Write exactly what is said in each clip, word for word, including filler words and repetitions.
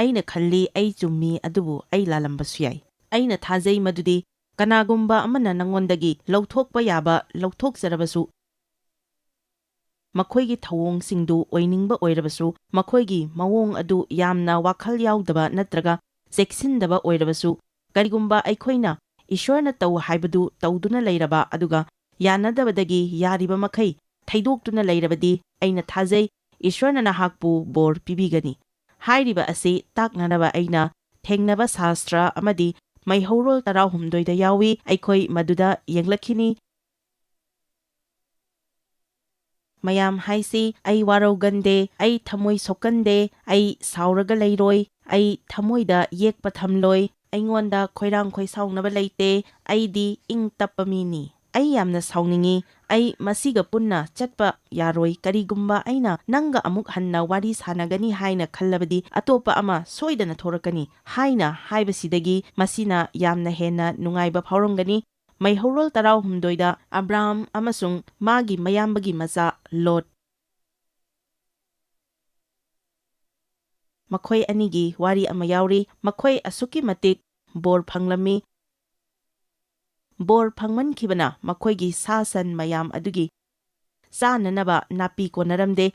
ꯑꯩꯅ ꯈꯜꯂꯤ ꯑꯩ ꯆꯨꯝꯃꯤ, ꯑꯗꯨꯕꯨ ꯑꯩ ꯂꯥꯜꯂꯝꯕꯁꯨ ꯌꯥꯏ꯫ ꯑꯩꯅ ꯊꯥꯖꯩ ꯃꯗꯨꯗꯤ ꯀꯅꯥꯒꯨꯝꯕ ꯑꯃꯅ ꯅꯉꯣꯟꯗꯒꯤ ꯂꯧꯊꯣꯛꯄ ꯌꯥꯕ ꯂꯧꯊꯣꯛꯆꯔꯕꯁꯨ, ꯃꯈꯣꯏꯒꯤ ꯊꯧꯑꯣꯡꯁꯤꯡꯗꯨ ꯑꯣꯏꯅꯤꯡꯕ ꯑꯣꯏꯔꯕꯁꯨ, ꯃꯈꯣꯏꯒꯤ ꯃꯑꯣꯡ ꯑꯗꯨ ꯌꯥꯝꯅ ꯋꯥꯈꯜ ꯌꯥꯎꯗꯕ ꯅꯠꯇ꯭ꯔꯒ ꯆꯦꯛꯁꯤꯟꯗꯕ ꯑꯣꯏꯔꯕꯁꯨ, ꯀꯔꯤꯒꯨꯝꯕ ꯑꯩꯈꯣꯏꯅ ꯏꯁ꯭ꯋꯔꯅ ꯇꯧ ꯍꯥꯏꯕꯗꯨ ꯇꯧꯗꯨꯅ ꯂꯩꯔꯕ ꯑꯗꯨꯒ ꯌꯥꯅꯗꯕꯗꯒꯤ ꯌꯥꯔꯤꯕ ꯃꯈꯩ ꯊꯩꯗꯣꯛꯇꯨꯅ ꯂꯩꯔꯕꯗꯤ, ꯑꯩꯅ ꯊꯥꯖꯩ ꯏꯁ꯭ꯋꯔꯅ ꯅꯍꯥꯛꯄꯨ ꯕꯣꯔ ꯄꯤꯕꯤꯒꯅꯤ꯫ ꯍꯥꯏꯔꯤꯕ ꯑꯁꯤ ꯇꯥꯛꯅꯅꯕ ꯑꯩꯅ ꯊꯦꯡꯅꯕ ꯁꯥꯁꯇ꯭ꯔ ꯑꯃꯗꯤ ꯃꯩꯍꯧꯔꯣꯜ ꯇꯔꯥꯍꯨꯝꯗꯣꯏꯗ ꯌꯥꯎꯏ꯫ ꯑꯩꯈꯣꯏ ꯃꯗꯨꯗ ꯌꯦꯡꯂꯛꯈꯤꯅꯤ꯫ ꯃꯌꯥꯝ ꯍꯥꯏꯁꯤ, "ꯑꯩ ꯋꯥꯔꯧꯒꯟꯗꯦ, ꯑꯩ ꯊꯃꯣꯏ ꯁꯣꯛꯀꯟꯗꯦ, ꯑꯩ ꯁꯥꯎꯔꯒ ꯂꯩꯔꯣꯏ, ꯑꯩ ꯊꯃꯣꯏꯗ ꯌꯦꯛꯄ ꯊꯝꯂꯣꯏ, ꯑꯩꯉꯣꯟꯗ ꯈꯣꯏꯔꯥꯡ ꯈꯣꯏꯁꯥꯎꯅꯕ ꯂꯩꯇꯦ, ꯑꯩꯗꯤ ꯏꯪ ꯇꯞꯄ ꯃꯤꯅꯤ꯫ ꯑꯩ ꯌꯥꯝꯅ ꯁꯥꯎꯅꯤꯡꯏ, ꯑꯩ ꯃꯁꯤꯒ ꯄꯨꯟꯅ ꯆꯠꯄ ꯌꯥꯔꯣꯏ꯫ ꯀꯔꯤꯒꯨꯝꯕ ꯑꯩꯅ ꯅꯪꯒ ꯑꯃꯨꯛ ꯍꯟꯅ ꯋꯥꯔꯤ ꯁꯥꯟꯅꯒꯅꯤ ꯍꯥꯏꯅ ꯈꯜꯂꯕꯗꯤ, ꯑꯇꯣꯞꯄ ꯑꯃ ꯁꯣꯏꯗꯅ ꯊꯣꯔꯛꯀꯅꯤ" ꯍꯥꯏꯅ ꯍꯥꯏꯕꯁꯤꯗꯒꯤ ꯃꯁꯤꯅ ꯌꯥꯝꯅ ꯍꯦꯟꯅ ꯅꯨꯡꯉꯥꯏꯕ ꯐꯥꯎꯔꯝꯒꯅꯤ꯫ ꯃꯩꯍꯧꯔꯣꯜ ꯇꯔꯥꯍꯨꯝꯗꯣꯏꯗ ꯑꯕ꯭ꯔꯥꯝ ꯑꯃꯁꯨꯡ ꯃꯥꯒꯤ ꯃꯌꯥꯝꯕꯒꯤ ꯃꯆꯥ ꯂꯣꯠ꯫ ꯃꯈꯣꯏ ꯑꯅꯤꯒꯤ ꯋꯥꯔꯤ ꯑꯃ ꯌꯥꯎꯔꯤ꯫ ꯃꯈꯣꯏ ꯑꯁꯨꯛꯀꯤ ꯃꯇꯤꯛ ꯕꯣꯔ ꯐꯪꯂꯝꯃꯤ꯫ ꯕꯣꯔ ꯐꯪꯃꯟꯈꯤꯕꯅ ꯃꯈꯣꯏꯒꯤ ꯁꯥ ꯁꯟ ꯃꯌꯥꯝ ꯑꯗꯨꯒꯤ ꯆꯥꯅꯅꯕ ꯅꯥꯄꯤ ꯀꯣꯟꯅꯔꯝꯗꯦ꯫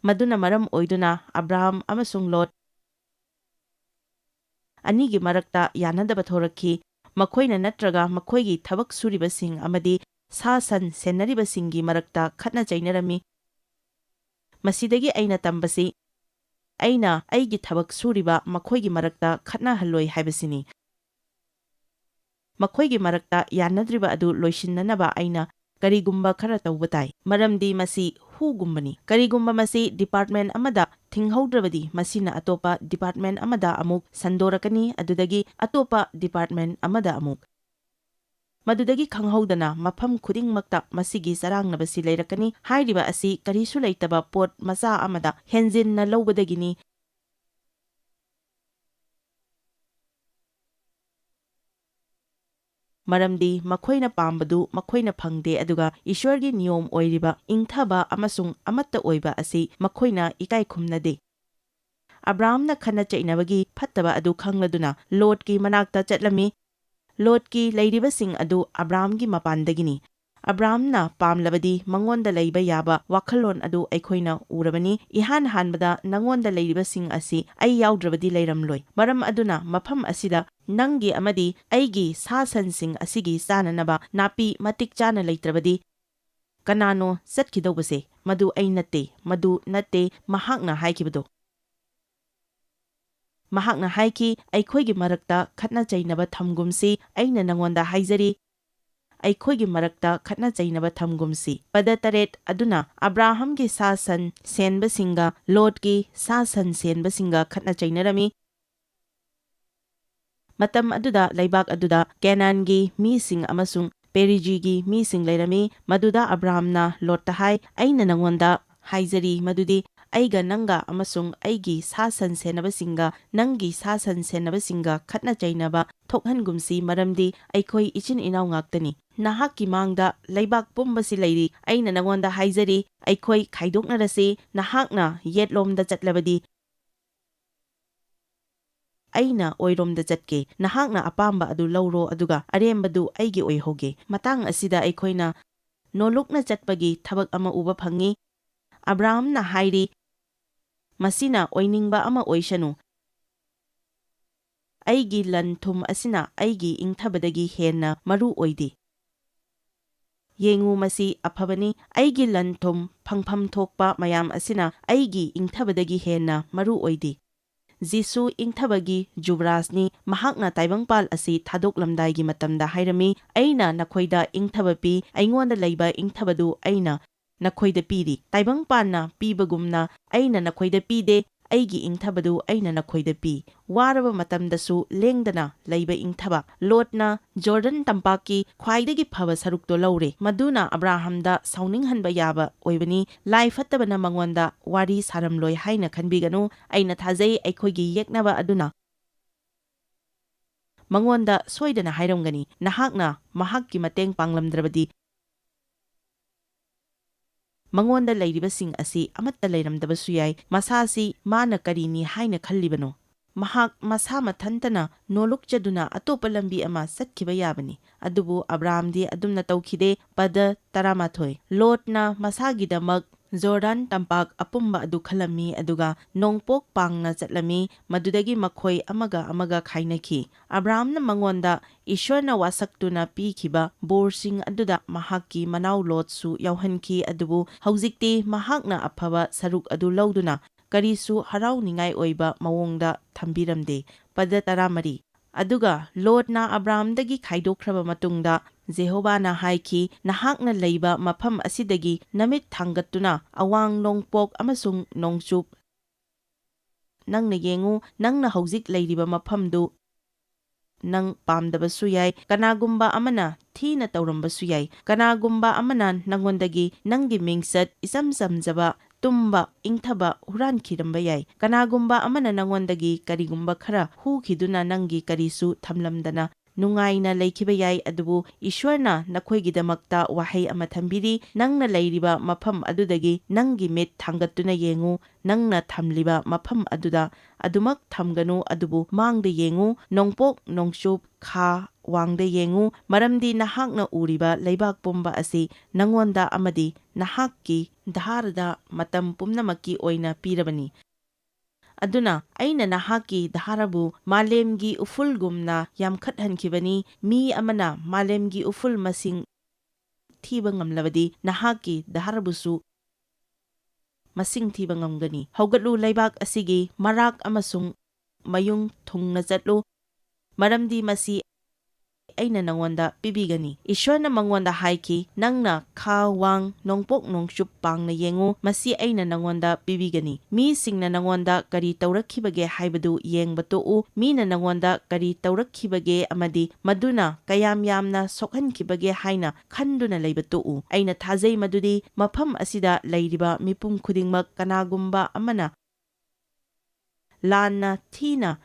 ꯃꯗꯨꯅ ꯃꯔꯝ ꯑꯣꯏꯗꯨꯅ ꯑꯕ꯭ꯔꯥꯝ ꯑꯃꯁꯨꯡ ꯂꯣꯠ ꯑꯅꯤꯒꯤ ꯃꯔꯛꯇ ꯌꯥꯅꯗꯕ ꯊꯣꯔꯛꯈꯤ꯫ ꯃꯈꯣꯏꯅ ꯅꯠꯇ꯭ꯔꯒ ꯃꯈꯣꯏꯒꯤ ꯊꯕꯛ ꯁꯨꯔꯤꯕꯁꯤꯡ ꯑꯃꯗꯤ ꯁꯥ ꯁꯟ ꯁꯦꯟꯅꯔꯤꯕꯁꯤꯡꯒꯤ ꯃꯔꯛꯇ ꯈꯠꯅ ꯆꯩꯅꯔꯝꯃꯤ꯫ ꯃꯁꯤꯗꯒꯤ ꯑꯩꯅ ꯇꯝꯕꯁꯤ, ꯑꯩꯅ ꯑꯩꯒꯤ ꯊꯕꯛ ꯁꯨꯔꯤꯕ ꯃꯈꯣꯏꯒꯤ ꯃꯔꯛꯇ ꯈꯠꯅꯍꯜꯂꯣꯏ ꯍꯥꯏꯕꯁꯤꯅꯤ꯫ ꯃꯈꯣꯏꯒꯤ ꯃꯔꯛꯇ ꯌꯥꯅꯗ꯭ꯔꯤꯕ ꯑꯗꯨ ꯂꯣꯏꯁꯤꯟꯅꯅꯕ ꯑꯩꯅ ꯀꯔꯤꯒꯨꯝꯕ ꯈꯔ ꯇꯧꯕ ꯇꯥꯏ, ꯃꯔꯝꯗꯤ ꯃꯁꯤ ꯍꯨꯒꯨꯝꯕꯅꯤ꯫ ꯀꯔꯤꯒꯨꯝꯕ ꯃꯁꯤ ꯗꯤꯄꯥꯔꯠꯃꯦꯟ ꯑꯃꯗ ꯊꯤꯡꯍꯧꯗ꯭ꯔꯕꯗꯤ, ꯃꯁꯤꯅ ꯑꯇꯣꯞꯄ ꯗꯤꯄꯥꯔꯠꯃꯦꯟ ꯑꯃꯗ ꯑꯃꯨꯛ ꯁꯟꯗꯣꯔꯛꯀꯅꯤ, ꯑꯗꯨꯗꯒꯤ ꯑꯇꯣꯞꯄ ꯗꯤꯄꯥꯔꯠꯃꯦꯟ ꯑꯃꯗ ꯑꯃꯨꯛ꯫ ꯃꯗꯨꯗꯒꯤ ꯈꯪꯍꯧꯗꯅ ꯃꯐꯝ ꯈꯨꯗꯤꯡꯃꯛꯇ ꯃꯁꯤꯒꯤ ꯆꯔꯥꯡꯅꯕꯁꯤ ꯂꯩꯔꯛꯀꯅꯤ꯫ ꯍꯥꯏꯔꯤꯕ ꯑꯁꯤ ꯀꯔꯤꯁꯨ ꯂꯩꯇꯕ ꯄꯣꯠ ꯃꯆꯥ ꯑꯃꯗ ꯍꯦꯟꯖꯤꯟꯅ ꯂꯧꯕꯗꯒꯤꯅꯤ꯫ ꯃꯔꯝꯗꯤ ꯃꯈꯣꯏꯅ ꯄꯥꯝꯕꯗꯨ ꯃꯈꯣꯏꯅ ꯐꯪꯗꯦ, ꯑꯗꯨꯒ ꯏꯁ꯭ꯋꯔꯒꯤ ꯅꯤꯌꯣꯝ ꯑꯣꯏꯔꯤꯕ ꯏꯪꯊꯕ ꯑꯃꯁꯨꯡ ꯑꯃꯠꯇ ꯑꯣꯏꯕ ꯑꯁꯤ ꯃꯈꯣꯏꯅ ꯏꯀꯥꯏ ꯈꯨꯝꯅꯗꯦ꯫ ꯑꯕ꯭ꯔꯥꯝꯅ ꯈꯠꯅ ꯆꯩꯅꯕꯒꯤ ꯐꯠꯇꯕ ꯑꯗꯨ ꯈꯪꯂꯗꯨꯅ ꯂꯣꯠꯀꯤ ꯃꯅꯥꯛꯇ ꯆꯠꯂꯝꯃꯤ꯫ ꯂꯣꯠꯀꯤ ꯂꯩꯔꯤꯕꯁꯤꯡ ꯑꯗꯨ ꯑꯕ꯭ꯔꯥꯝꯒꯤ ꯃꯄꯥꯟꯗꯒꯤꯅꯤ꯫ ꯑꯕ꯭ꯔꯥꯝꯅ ꯄꯥꯝꯂꯕꯗꯤ ꯃꯉꯣꯟꯗ ꯂꯩꯕ ꯌꯥꯕ ꯋꯥꯈꯜꯂꯣꯟ ꯑꯗꯨ ꯑꯩꯈꯣꯏꯅ ꯎꯔꯕꯅꯤ꯫ ꯏꯍꯥꯟ ꯍꯥꯟꯕꯗ ꯅꯉꯣꯟꯗ ꯂꯩꯔꯤꯕꯁꯤꯡ ꯑꯁꯤ ꯑꯩ ꯌꯥꯎꯗ꯭ꯔꯕꯗꯤ ꯂꯩꯔꯝꯂꯣꯏ꯫ ꯃꯔꯝ ꯑꯗꯨꯅ ꯃꯐꯝ ꯑꯁꯤꯗ ꯅꯪꯒꯤ ꯑꯃꯗꯤ ꯑꯩꯒꯤ ꯁꯥ ꯁꯟꯁꯤꯡ ꯑꯁꯤꯒꯤ ꯆꯥꯅꯅꯕ ꯅꯥꯄꯤ ꯃꯇꯤꯛ ꯆꯥꯅ ꯂꯩꯇ꯭ꯔꯕꯗꯤ ꯀꯅꯥꯅꯣ ꯆꯠꯈꯤꯗꯧꯕꯁꯦ? ꯃꯗꯨ ꯑꯩ ꯅꯠꯇꯦ, ꯃꯗꯨ ꯅꯠꯇꯦ ꯃꯍꯥꯛꯅ ꯍꯥꯏꯈꯤꯕꯗꯣ꯫ ꯃꯍꯥꯛꯅ ꯍꯥꯏꯈꯤ, "ꯑꯩꯈꯣꯏꯒꯤ ꯃꯔꯛꯇ ꯈꯠꯅ ꯆꯩꯅꯕ ꯊꯝꯒꯨꯝꯁꯤ, ꯑꯩꯅ ꯅꯉꯣꯟꯗ ꯍꯥꯏꯖꯔꯤ, ꯑꯩꯈꯣꯏꯒꯤ ꯃꯔꯛꯇ ꯈꯠꯅ ꯆꯩꯅꯕ ꯊꯝꯒꯨꯝꯁꯤ꯫" ꯄꯗ ꯇꯔꯦꯠ ꯑꯗꯨꯅ ꯑꯕ꯭ꯔꯥꯍꯝꯒꯤ ꯁꯥ ꯁꯟ ꯁꯦꯟꯕꯁꯤꯡꯒ ꯂꯣꯠꯀꯤ ꯁꯥ ꯁꯟ ꯁꯦꯟꯕꯁꯤꯡꯒ ꯈꯠꯅ ꯆꯩꯅꯔꯝꯃꯤ꯫ ꯃꯇꯝ ꯑꯗꯨꯗ ꯂꯩꯕꯥꯛ ꯑꯗꯨꯗ ꯀꯦꯅꯥꯟꯒꯤ ꯃꯤꯁꯤꯡ ꯑꯃꯁꯨꯡ ꯄꯦꯔꯤꯖꯤꯒꯤ ꯃꯤꯁꯤꯡ ꯂꯩꯔꯝꯃꯤ꯫ ꯃꯗꯨꯗ ꯑꯕ꯭ꯔꯥꯝꯅ ꯂꯣꯠꯇ ꯍꯥꯏ, "ꯑꯩꯅ ꯅꯉꯣꯟꯗ ꯍꯥꯏꯖꯔꯤ ꯃꯗꯨꯗꯤ ꯑꯩꯒ ꯅꯪꯒ ꯑꯃꯁꯨꯡ ꯑꯩꯒꯤ ꯁꯥ ꯁꯟ ꯁꯦꯟꯅꯕꯁꯤꯡꯒ ꯅꯪꯒꯤ ꯁꯥ ꯁꯟ ꯁꯦꯟꯅꯕꯁꯤꯡꯒ ꯈꯠꯅ ꯆꯩꯅꯕ ꯊꯣꯛꯍꯟꯒꯨꯝꯁꯤ, ꯃꯔꯝꯗꯤ ꯑꯩꯈꯣꯏ ꯏꯆꯤꯟ ꯏꯅꯥꯎ ꯉꯥꯛꯇꯅꯤ꯫ ꯅꯍꯥꯛꯀꯤ ꯃꯥꯡꯗ ꯂꯩꯕꯥꯛ ꯄꯨꯝꯕꯁꯤ ꯂꯩꯔꯤ꯫ ꯑꯩꯅ ꯅꯉꯣꯟꯗ ꯍꯥꯏꯖꯔꯤ, ꯑꯩꯈꯣꯏ ꯈꯥꯏꯗꯣꯛꯅꯔꯁꯤ꯫ ꯅꯍꯥꯛꯅ ꯌꯦꯠꯂꯣꯝꯗ ꯆꯠꯂꯕꯗꯤ ꯑꯩꯅ ꯑꯣꯏꯔꯣꯝꯗ ꯆꯠꯀꯦ꯫ ꯅꯍꯥꯛꯅ ꯑꯄꯥꯝꯕ ꯑꯗꯨ ꯂꯧꯔꯣ, ꯑꯗꯨꯒ ꯑꯔꯦꯝꯕꯗꯨ ꯑꯩꯒꯤ ꯑꯣꯏꯍꯧꯒꯦ꯫" ꯃꯇꯥꯡ ꯑꯁꯤꯗ ꯑꯩꯈꯣꯏꯅ ꯅꯣꯂꯨꯛꯅ ꯆꯠꯄꯒꯤ ꯊꯕꯛ ꯑꯃ ꯎꯕ ꯐꯪꯉꯤ꯫ ꯑꯕ꯭ꯔꯥꯍꯝꯅ ꯍꯥꯏꯔꯤ, "ꯃꯁꯤꯅ ꯑꯣꯏꯅꯤꯡꯕ ꯑꯃ ꯑꯣꯏꯁꯅꯨ, ꯑꯩꯒꯤ ꯂꯟ ꯊꯨꯝ ꯑꯁꯤꯅ ꯑꯩꯒꯤ ꯏꯪꯊꯕꯗꯒꯤ ꯍꯦꯟꯅ ꯃꯔꯨ ꯑꯣꯏꯗꯦ꯫ ꯌꯦꯡꯉꯨ, ꯃꯁꯤ ꯑꯐꯕꯅꯤ꯫ ꯑꯩꯒꯤ ꯂꯟ ꯊꯨꯝ ꯐꯪꯐꯝ ꯊꯣꯛꯄ ꯃꯌꯥꯝ ꯑꯁꯤꯅ ꯑꯩꯒꯤ ꯏꯪꯊꯕꯗꯒꯤ ꯍꯦꯟꯅ ꯃꯔꯨ ꯑꯣꯏꯗꯦ꯫ ꯖꯤꯁꯨ ꯏꯪꯊꯕꯒꯤ ꯖꯨꯕꯔꯥꯖꯅꯤ꯫ ꯃꯍꯥꯛꯅ ꯇꯥꯏꯕꯪꯄꯥꯜ ꯑꯁꯤ ꯊꯥꯗꯣꯛꯂꯝꯗꯥꯏꯒꯤ ꯃꯇꯝꯗ ꯍꯥꯏꯔꯝꯃꯤ, "ꯑꯩꯅ ꯅꯈꯣꯏꯗ ꯏꯪꯊꯕ ꯄꯤ, ꯑꯩꯉꯣꯟꯗ ꯂꯩꯕ ꯏꯪꯊꯕꯗꯨ ꯑꯩꯅ ꯅꯈꯣꯏꯗ ꯄꯤꯔꯤ꯫ ꯇꯥꯏꯕꯪꯄꯥꯟꯅ ꯄꯤꯕꯒꯨꯝꯅ ꯑꯩꯅ ꯅꯈꯣꯏꯗ ꯄꯤꯗꯦ꯫ ꯑꯩꯒꯤ ꯏꯪꯊꯕꯗꯨ ꯑꯩꯅ ꯅꯈꯣꯏꯗ ꯄꯤ꯫" ꯋꯥꯔꯕ ꯃꯇꯝꯗꯁꯨ ꯂꯦꯡꯗꯅ ꯂꯩꯕ ꯏꯪꯊꯕ꯫ ꯂꯣꯠꯅ ꯖꯣꯔꯗꯟ ꯇꯝꯄꯥꯛꯀꯤ ꯈ꯭ꯋꯥꯏꯗꯒꯤ ꯐꯕ ꯁꯔꯨꯛꯇꯣ ꯂꯧꯔꯦ꯫ ꯃꯗꯨꯅ ꯑꯕ꯭ꯔꯥꯍꯝꯗ ꯁꯥꯎꯅꯤꯡꯍꯟꯕ ꯌꯥꯕ ꯑꯣꯏꯕꯅꯤ꯫ ꯂꯥꯏ ꯐꯠꯇꯕꯅ ꯃꯉꯣꯟꯗ ꯋꯥꯔꯤ ꯁꯥꯔꯝꯂꯣꯏ ꯍꯥꯏꯅ ꯈꯟꯕꯤꯒꯅꯨ꯫ ꯑꯩꯅ ꯊꯥꯖꯩ, ꯑꯩꯈꯣꯏꯒꯤ ꯌꯦꯛꯅꯕ ꯑꯗꯨꯅ ꯃꯉꯣꯟꯗ ꯁꯣꯏꯗꯅ ꯍꯥꯏꯔꯝꯒꯅꯤ, "ꯅꯍꯥꯛꯅ ꯃꯍꯥꯛꯀꯤ ꯃꯇꯦꯡ ꯄꯥꯡꯂꯝꯗ꯭ꯔꯕꯗꯤ, ꯃꯉꯣꯟꯗ ꯂꯩꯔꯤꯕꯁꯤꯡ ꯑꯁꯤ ꯑꯃꯠꯇ ꯂꯩꯔꯝꯗꯕꯁꯨ ꯌꯥꯏ꯫ ꯃꯁꯥꯁꯤ ꯃꯥꯅ ꯀꯔꯤꯅꯤ ꯍꯥꯏꯅ ꯈꯜꯂꯤꯕꯅꯣ? ꯃꯍꯥꯛ ꯃꯁꯥ ꯃꯊꯟꯇꯅ ꯅꯣꯂꯨꯛꯆꯗꯨꯅ ꯑꯇꯣꯞꯄ ꯂꯝꯕꯤ ꯑꯃ ꯆꯠꯈꯤꯕ ꯌꯥꯕꯅꯤ꯫ ꯑꯗꯨꯕꯨ ꯑꯕ꯭ꯔꯥꯝꯗꯤ ꯑꯗꯨꯝꯅ ꯇꯧꯈꯤꯗꯦ꯫ ꯄꯗ ꯇꯔꯥꯃꯥꯊꯣꯏ꯫ ꯂꯣꯠꯅ ꯃꯁꯥꯒꯤꯗꯃꯛ ꯖꯣꯔꯗꯥꯟ ꯇꯝꯄꯥꯛ ꯑꯄꯨꯝꯕ ꯑꯗꯨ ꯈꯜꯂꯝꯃꯤ, ꯑꯗꯨꯒ ꯅꯣꯡꯄꯣꯛ ꯄꯥꯡꯅ ꯆꯠꯂꯝꯃꯤ, ꯃꯗꯨꯗꯒꯤ ꯃꯈꯣꯏ ꯑꯃꯒ ꯑꯃꯒ ꯈꯥꯏꯅꯈꯤ꯫ ꯑꯕ꯭ꯔꯥꯝꯅ ꯃꯉꯣꯟꯗ ꯏꯁ꯭ꯋꯔꯅ ꯋꯥꯁꯛꯇꯨꯅ ꯄꯤꯈꯤꯕ ꯕꯣꯔꯁꯤꯡ ꯑꯗꯨꯗ ꯃꯍꯥꯛꯀꯤ ꯃꯅꯥꯎ ꯂꯣꯠꯁꯨ ꯌꯥꯎꯍꯟꯈꯤ, ꯑꯗꯨꯕꯨ ꯍꯧꯖꯤꯛꯇꯤ ꯃꯍꯥꯛꯅ ꯑꯐꯕ ꯁꯔꯨꯛ ꯑꯗꯨ ꯂꯧꯗꯨꯅ ꯀꯔꯤꯁꯨ ꯍꯔꯥꯎꯅꯤꯡꯉꯥꯏ ꯑꯣꯏꯕ ꯃꯑꯣꯡꯗ ꯊꯝꯕꯤꯔꯝꯗꯦ꯫ ꯄꯗ ꯇꯔꯥꯃꯔꯤ꯫ ꯑꯗꯨꯒ ꯂꯣꯠꯅ ꯑꯕ꯭ꯔꯥꯝꯗꯒꯤ ꯈꯥꯏꯗꯣꯛꯈ꯭ꯔꯕ ꯃꯇꯨꯡꯗ, ꯖꯦꯍꯣꯕꯥꯅ ꯍꯥꯏꯈꯤ, "ꯅꯍꯥꯛꯅ ꯂꯩꯕ ꯃꯐꯝ ꯑꯁꯤꯗꯒꯤ ꯅꯃꯤꯠ ꯊꯥꯡꯒꯠꯇꯨꯅ ꯑꯋꯥꯡ ꯅꯣꯡꯄꯣꯛ ꯑꯃꯁꯨꯡ ꯅꯣꯡꯆꯨꯞ ꯅꯪꯅ ꯌꯦꯡꯉꯨ, ꯅꯪꯅ ꯍꯧꯖꯤꯛ ꯂꯩꯔꯤꯕ ꯃꯐꯝꯗꯨ ꯅꯪ ꯄꯥꯝꯗꯕꯁꯨ ꯌꯥꯏ꯫ ꯀꯅꯥꯒꯨꯝꯕ ꯑꯃꯅ ꯊꯤꯅ ꯇꯧꯔꯝꯕꯁꯨ ꯌꯥꯏ꯫ ꯀꯅꯥꯒꯨꯝꯕ ꯑꯃꯅ ꯅꯪꯉꯣꯟꯗꯒꯤ ꯅꯪꯒꯤ ꯃꯤꯡꯆꯠ, ꯏꯆꯝ ꯆꯝꯖꯕ, ꯇꯨꯝꯕ, ꯏꯪꯊꯕ ꯍꯨꯔꯥꯟꯈꯤꯔꯝꯕ ꯌꯥꯏ꯫ ꯀꯅꯥꯒꯨꯝꯕ ꯑꯃꯅ ꯅꯪꯉꯣꯟꯗꯒꯤ ꯀꯔꯤꯒꯨꯝꯕ ꯈꯔ ꯍꯨꯈꯤꯗꯨꯅ ꯅꯪꯒꯤ ꯀꯔꯤꯁꯨ ꯊꯝꯂꯝꯗꯅ ꯅꯨꯡꯉꯥꯏꯅ ꯂꯩꯈꯤꯕ ꯌꯥꯏ, ꯑꯗꯨꯕꯨ ꯏꯁ꯭ꯋꯔꯅ ꯅꯈꯣꯏꯒꯤꯗꯃꯛꯇ ꯋꯥꯍꯩ ꯑꯃ ꯊꯝꯕꯤꯔꯤ, ꯅꯪꯅ ꯂꯩꯔꯤꯕ ꯃꯐꯝ ꯑꯗꯨꯗꯒꯤ ꯅꯪꯒꯤ ꯃꯤꯠ ꯊꯥꯡꯒꯠꯇꯨꯅ ꯌꯦꯡꯉꯨ, ꯅꯪꯅ ꯊꯝꯂꯤꯕ ꯃꯐꯝ ꯑꯗꯨꯗ ꯑꯗꯨꯃꯛ ꯊꯝꯒꯅꯨ, ꯑꯗꯨꯕꯨ ꯃꯥꯡꯗ ꯌꯦꯡꯉꯨ, ꯅꯣꯡꯄꯣꯛ ꯅꯣꯡꯆꯨꯞ ꯈꯥ ꯋꯥꯡꯗ ꯌꯦꯡꯉꯨ, ꯃꯔꯝꯗꯤ ꯅꯍꯥꯛꯅ ꯎꯔꯤꯕ ꯂꯩꯕꯥꯛ ꯄꯨꯝꯕ ꯑꯁꯤ ꯅꯉꯣꯟꯗ ꯑꯃꯗꯤ ꯅꯍꯥꯛꯀꯤ ꯙꯥꯔꯗ ꯃꯇꯝ ꯄꯨꯝꯅꯃꯛꯀꯤ ꯑꯣꯏꯅ ꯄꯤꯔꯕꯅꯤ꯫ ꯑꯗꯨꯅ ꯑꯩꯅ ꯅꯍꯥꯛꯀꯤ ꯙꯥꯔꯕꯨ ꯃꯥꯂꯦꯝꯒꯤ ꯎꯐꯨꯜꯒꯨꯝꯅ ꯌꯥꯝꯈꯠꯍꯟꯈꯤꯕꯅꯤ꯫ ꯃꯤ ꯑꯃꯅ ꯃꯥꯂꯦꯝꯒꯤ ꯎꯐꯨꯜ ꯃꯁꯤꯡ ꯊꯤꯕ ꯉꯝꯂꯕꯗꯤ ꯅꯍꯥꯛꯀꯤ ꯙꯥꯔꯕꯨꯁꯨ ꯃꯁꯤꯡ ꯊꯤꯕ ꯉꯝꯒꯅꯤ꯫ ꯍꯧꯒꯠꯂꯨ, ꯂꯩꯕꯥꯛ ꯑꯁꯤꯒꯤ ꯃꯔꯥꯛ ꯑꯃꯁꯨꯡ ꯃꯌꯨꯡ ꯊꯨꯡꯅ ꯆꯠꯂꯨ, ꯃꯔꯝꯗꯤ ꯃꯁꯤ ꯑꯩꯅ ꯅꯉꯣꯟꯗ ꯄꯤꯕꯤꯒꯅꯤ꯫ ꯏꯁ꯭ꯋꯔꯅ ꯃꯉꯣꯟꯗ ꯍꯥꯏꯈꯤ, "ꯅꯪꯅ ꯈꯥ ꯋꯥꯡ ꯅꯣꯡꯄꯣꯛ ꯅꯣꯡꯆꯨꯞ ꯄꯥꯡꯅ ꯌꯦꯡꯉꯨ, ꯃꯁꯤ ꯑꯩꯅ ꯅꯉꯣꯟꯗ ꯄꯤꯕꯤꯒꯅꯤ꯫ ꯃꯤꯁꯤꯡꯅ ꯅꯉꯣꯟꯗ ꯀꯔꯤ ꯇꯧꯔꯛꯈꯤꯕꯒꯦ ꯍꯥꯏꯕꯗꯨ ꯌꯦꯡꯕ ꯇꯣꯛꯎ, ꯃꯤꯅ ꯅꯉꯣꯟꯗ ꯀꯔꯤ ꯇꯧꯔꯛꯈꯤꯕꯒꯦ ꯑꯃꯗꯤ ꯃꯗꯨꯅ ꯀꯌꯥꯝ ꯌꯥꯝꯅ ꯁꯣꯛꯍꯟꯈꯤꯕꯒꯦ ꯍꯥꯏꯅ ꯈꯟꯗꯨꯅ ꯂꯩꯕ ꯇꯣꯛꯎ꯫ ꯑꯩꯅ ꯊꯥꯖꯩ ꯃꯗꯨꯗꯤ ꯃꯐꯝ ꯑꯁꯤꯗ ꯂꯩꯔꯤꯕ ꯃꯤꯄꯨꯝ ꯈꯨꯗꯤꯡꯃꯛ ꯀꯅꯥꯒꯨꯝꯕ ꯑꯃꯅ ꯂꯥꯟꯅ ꯊꯤꯅ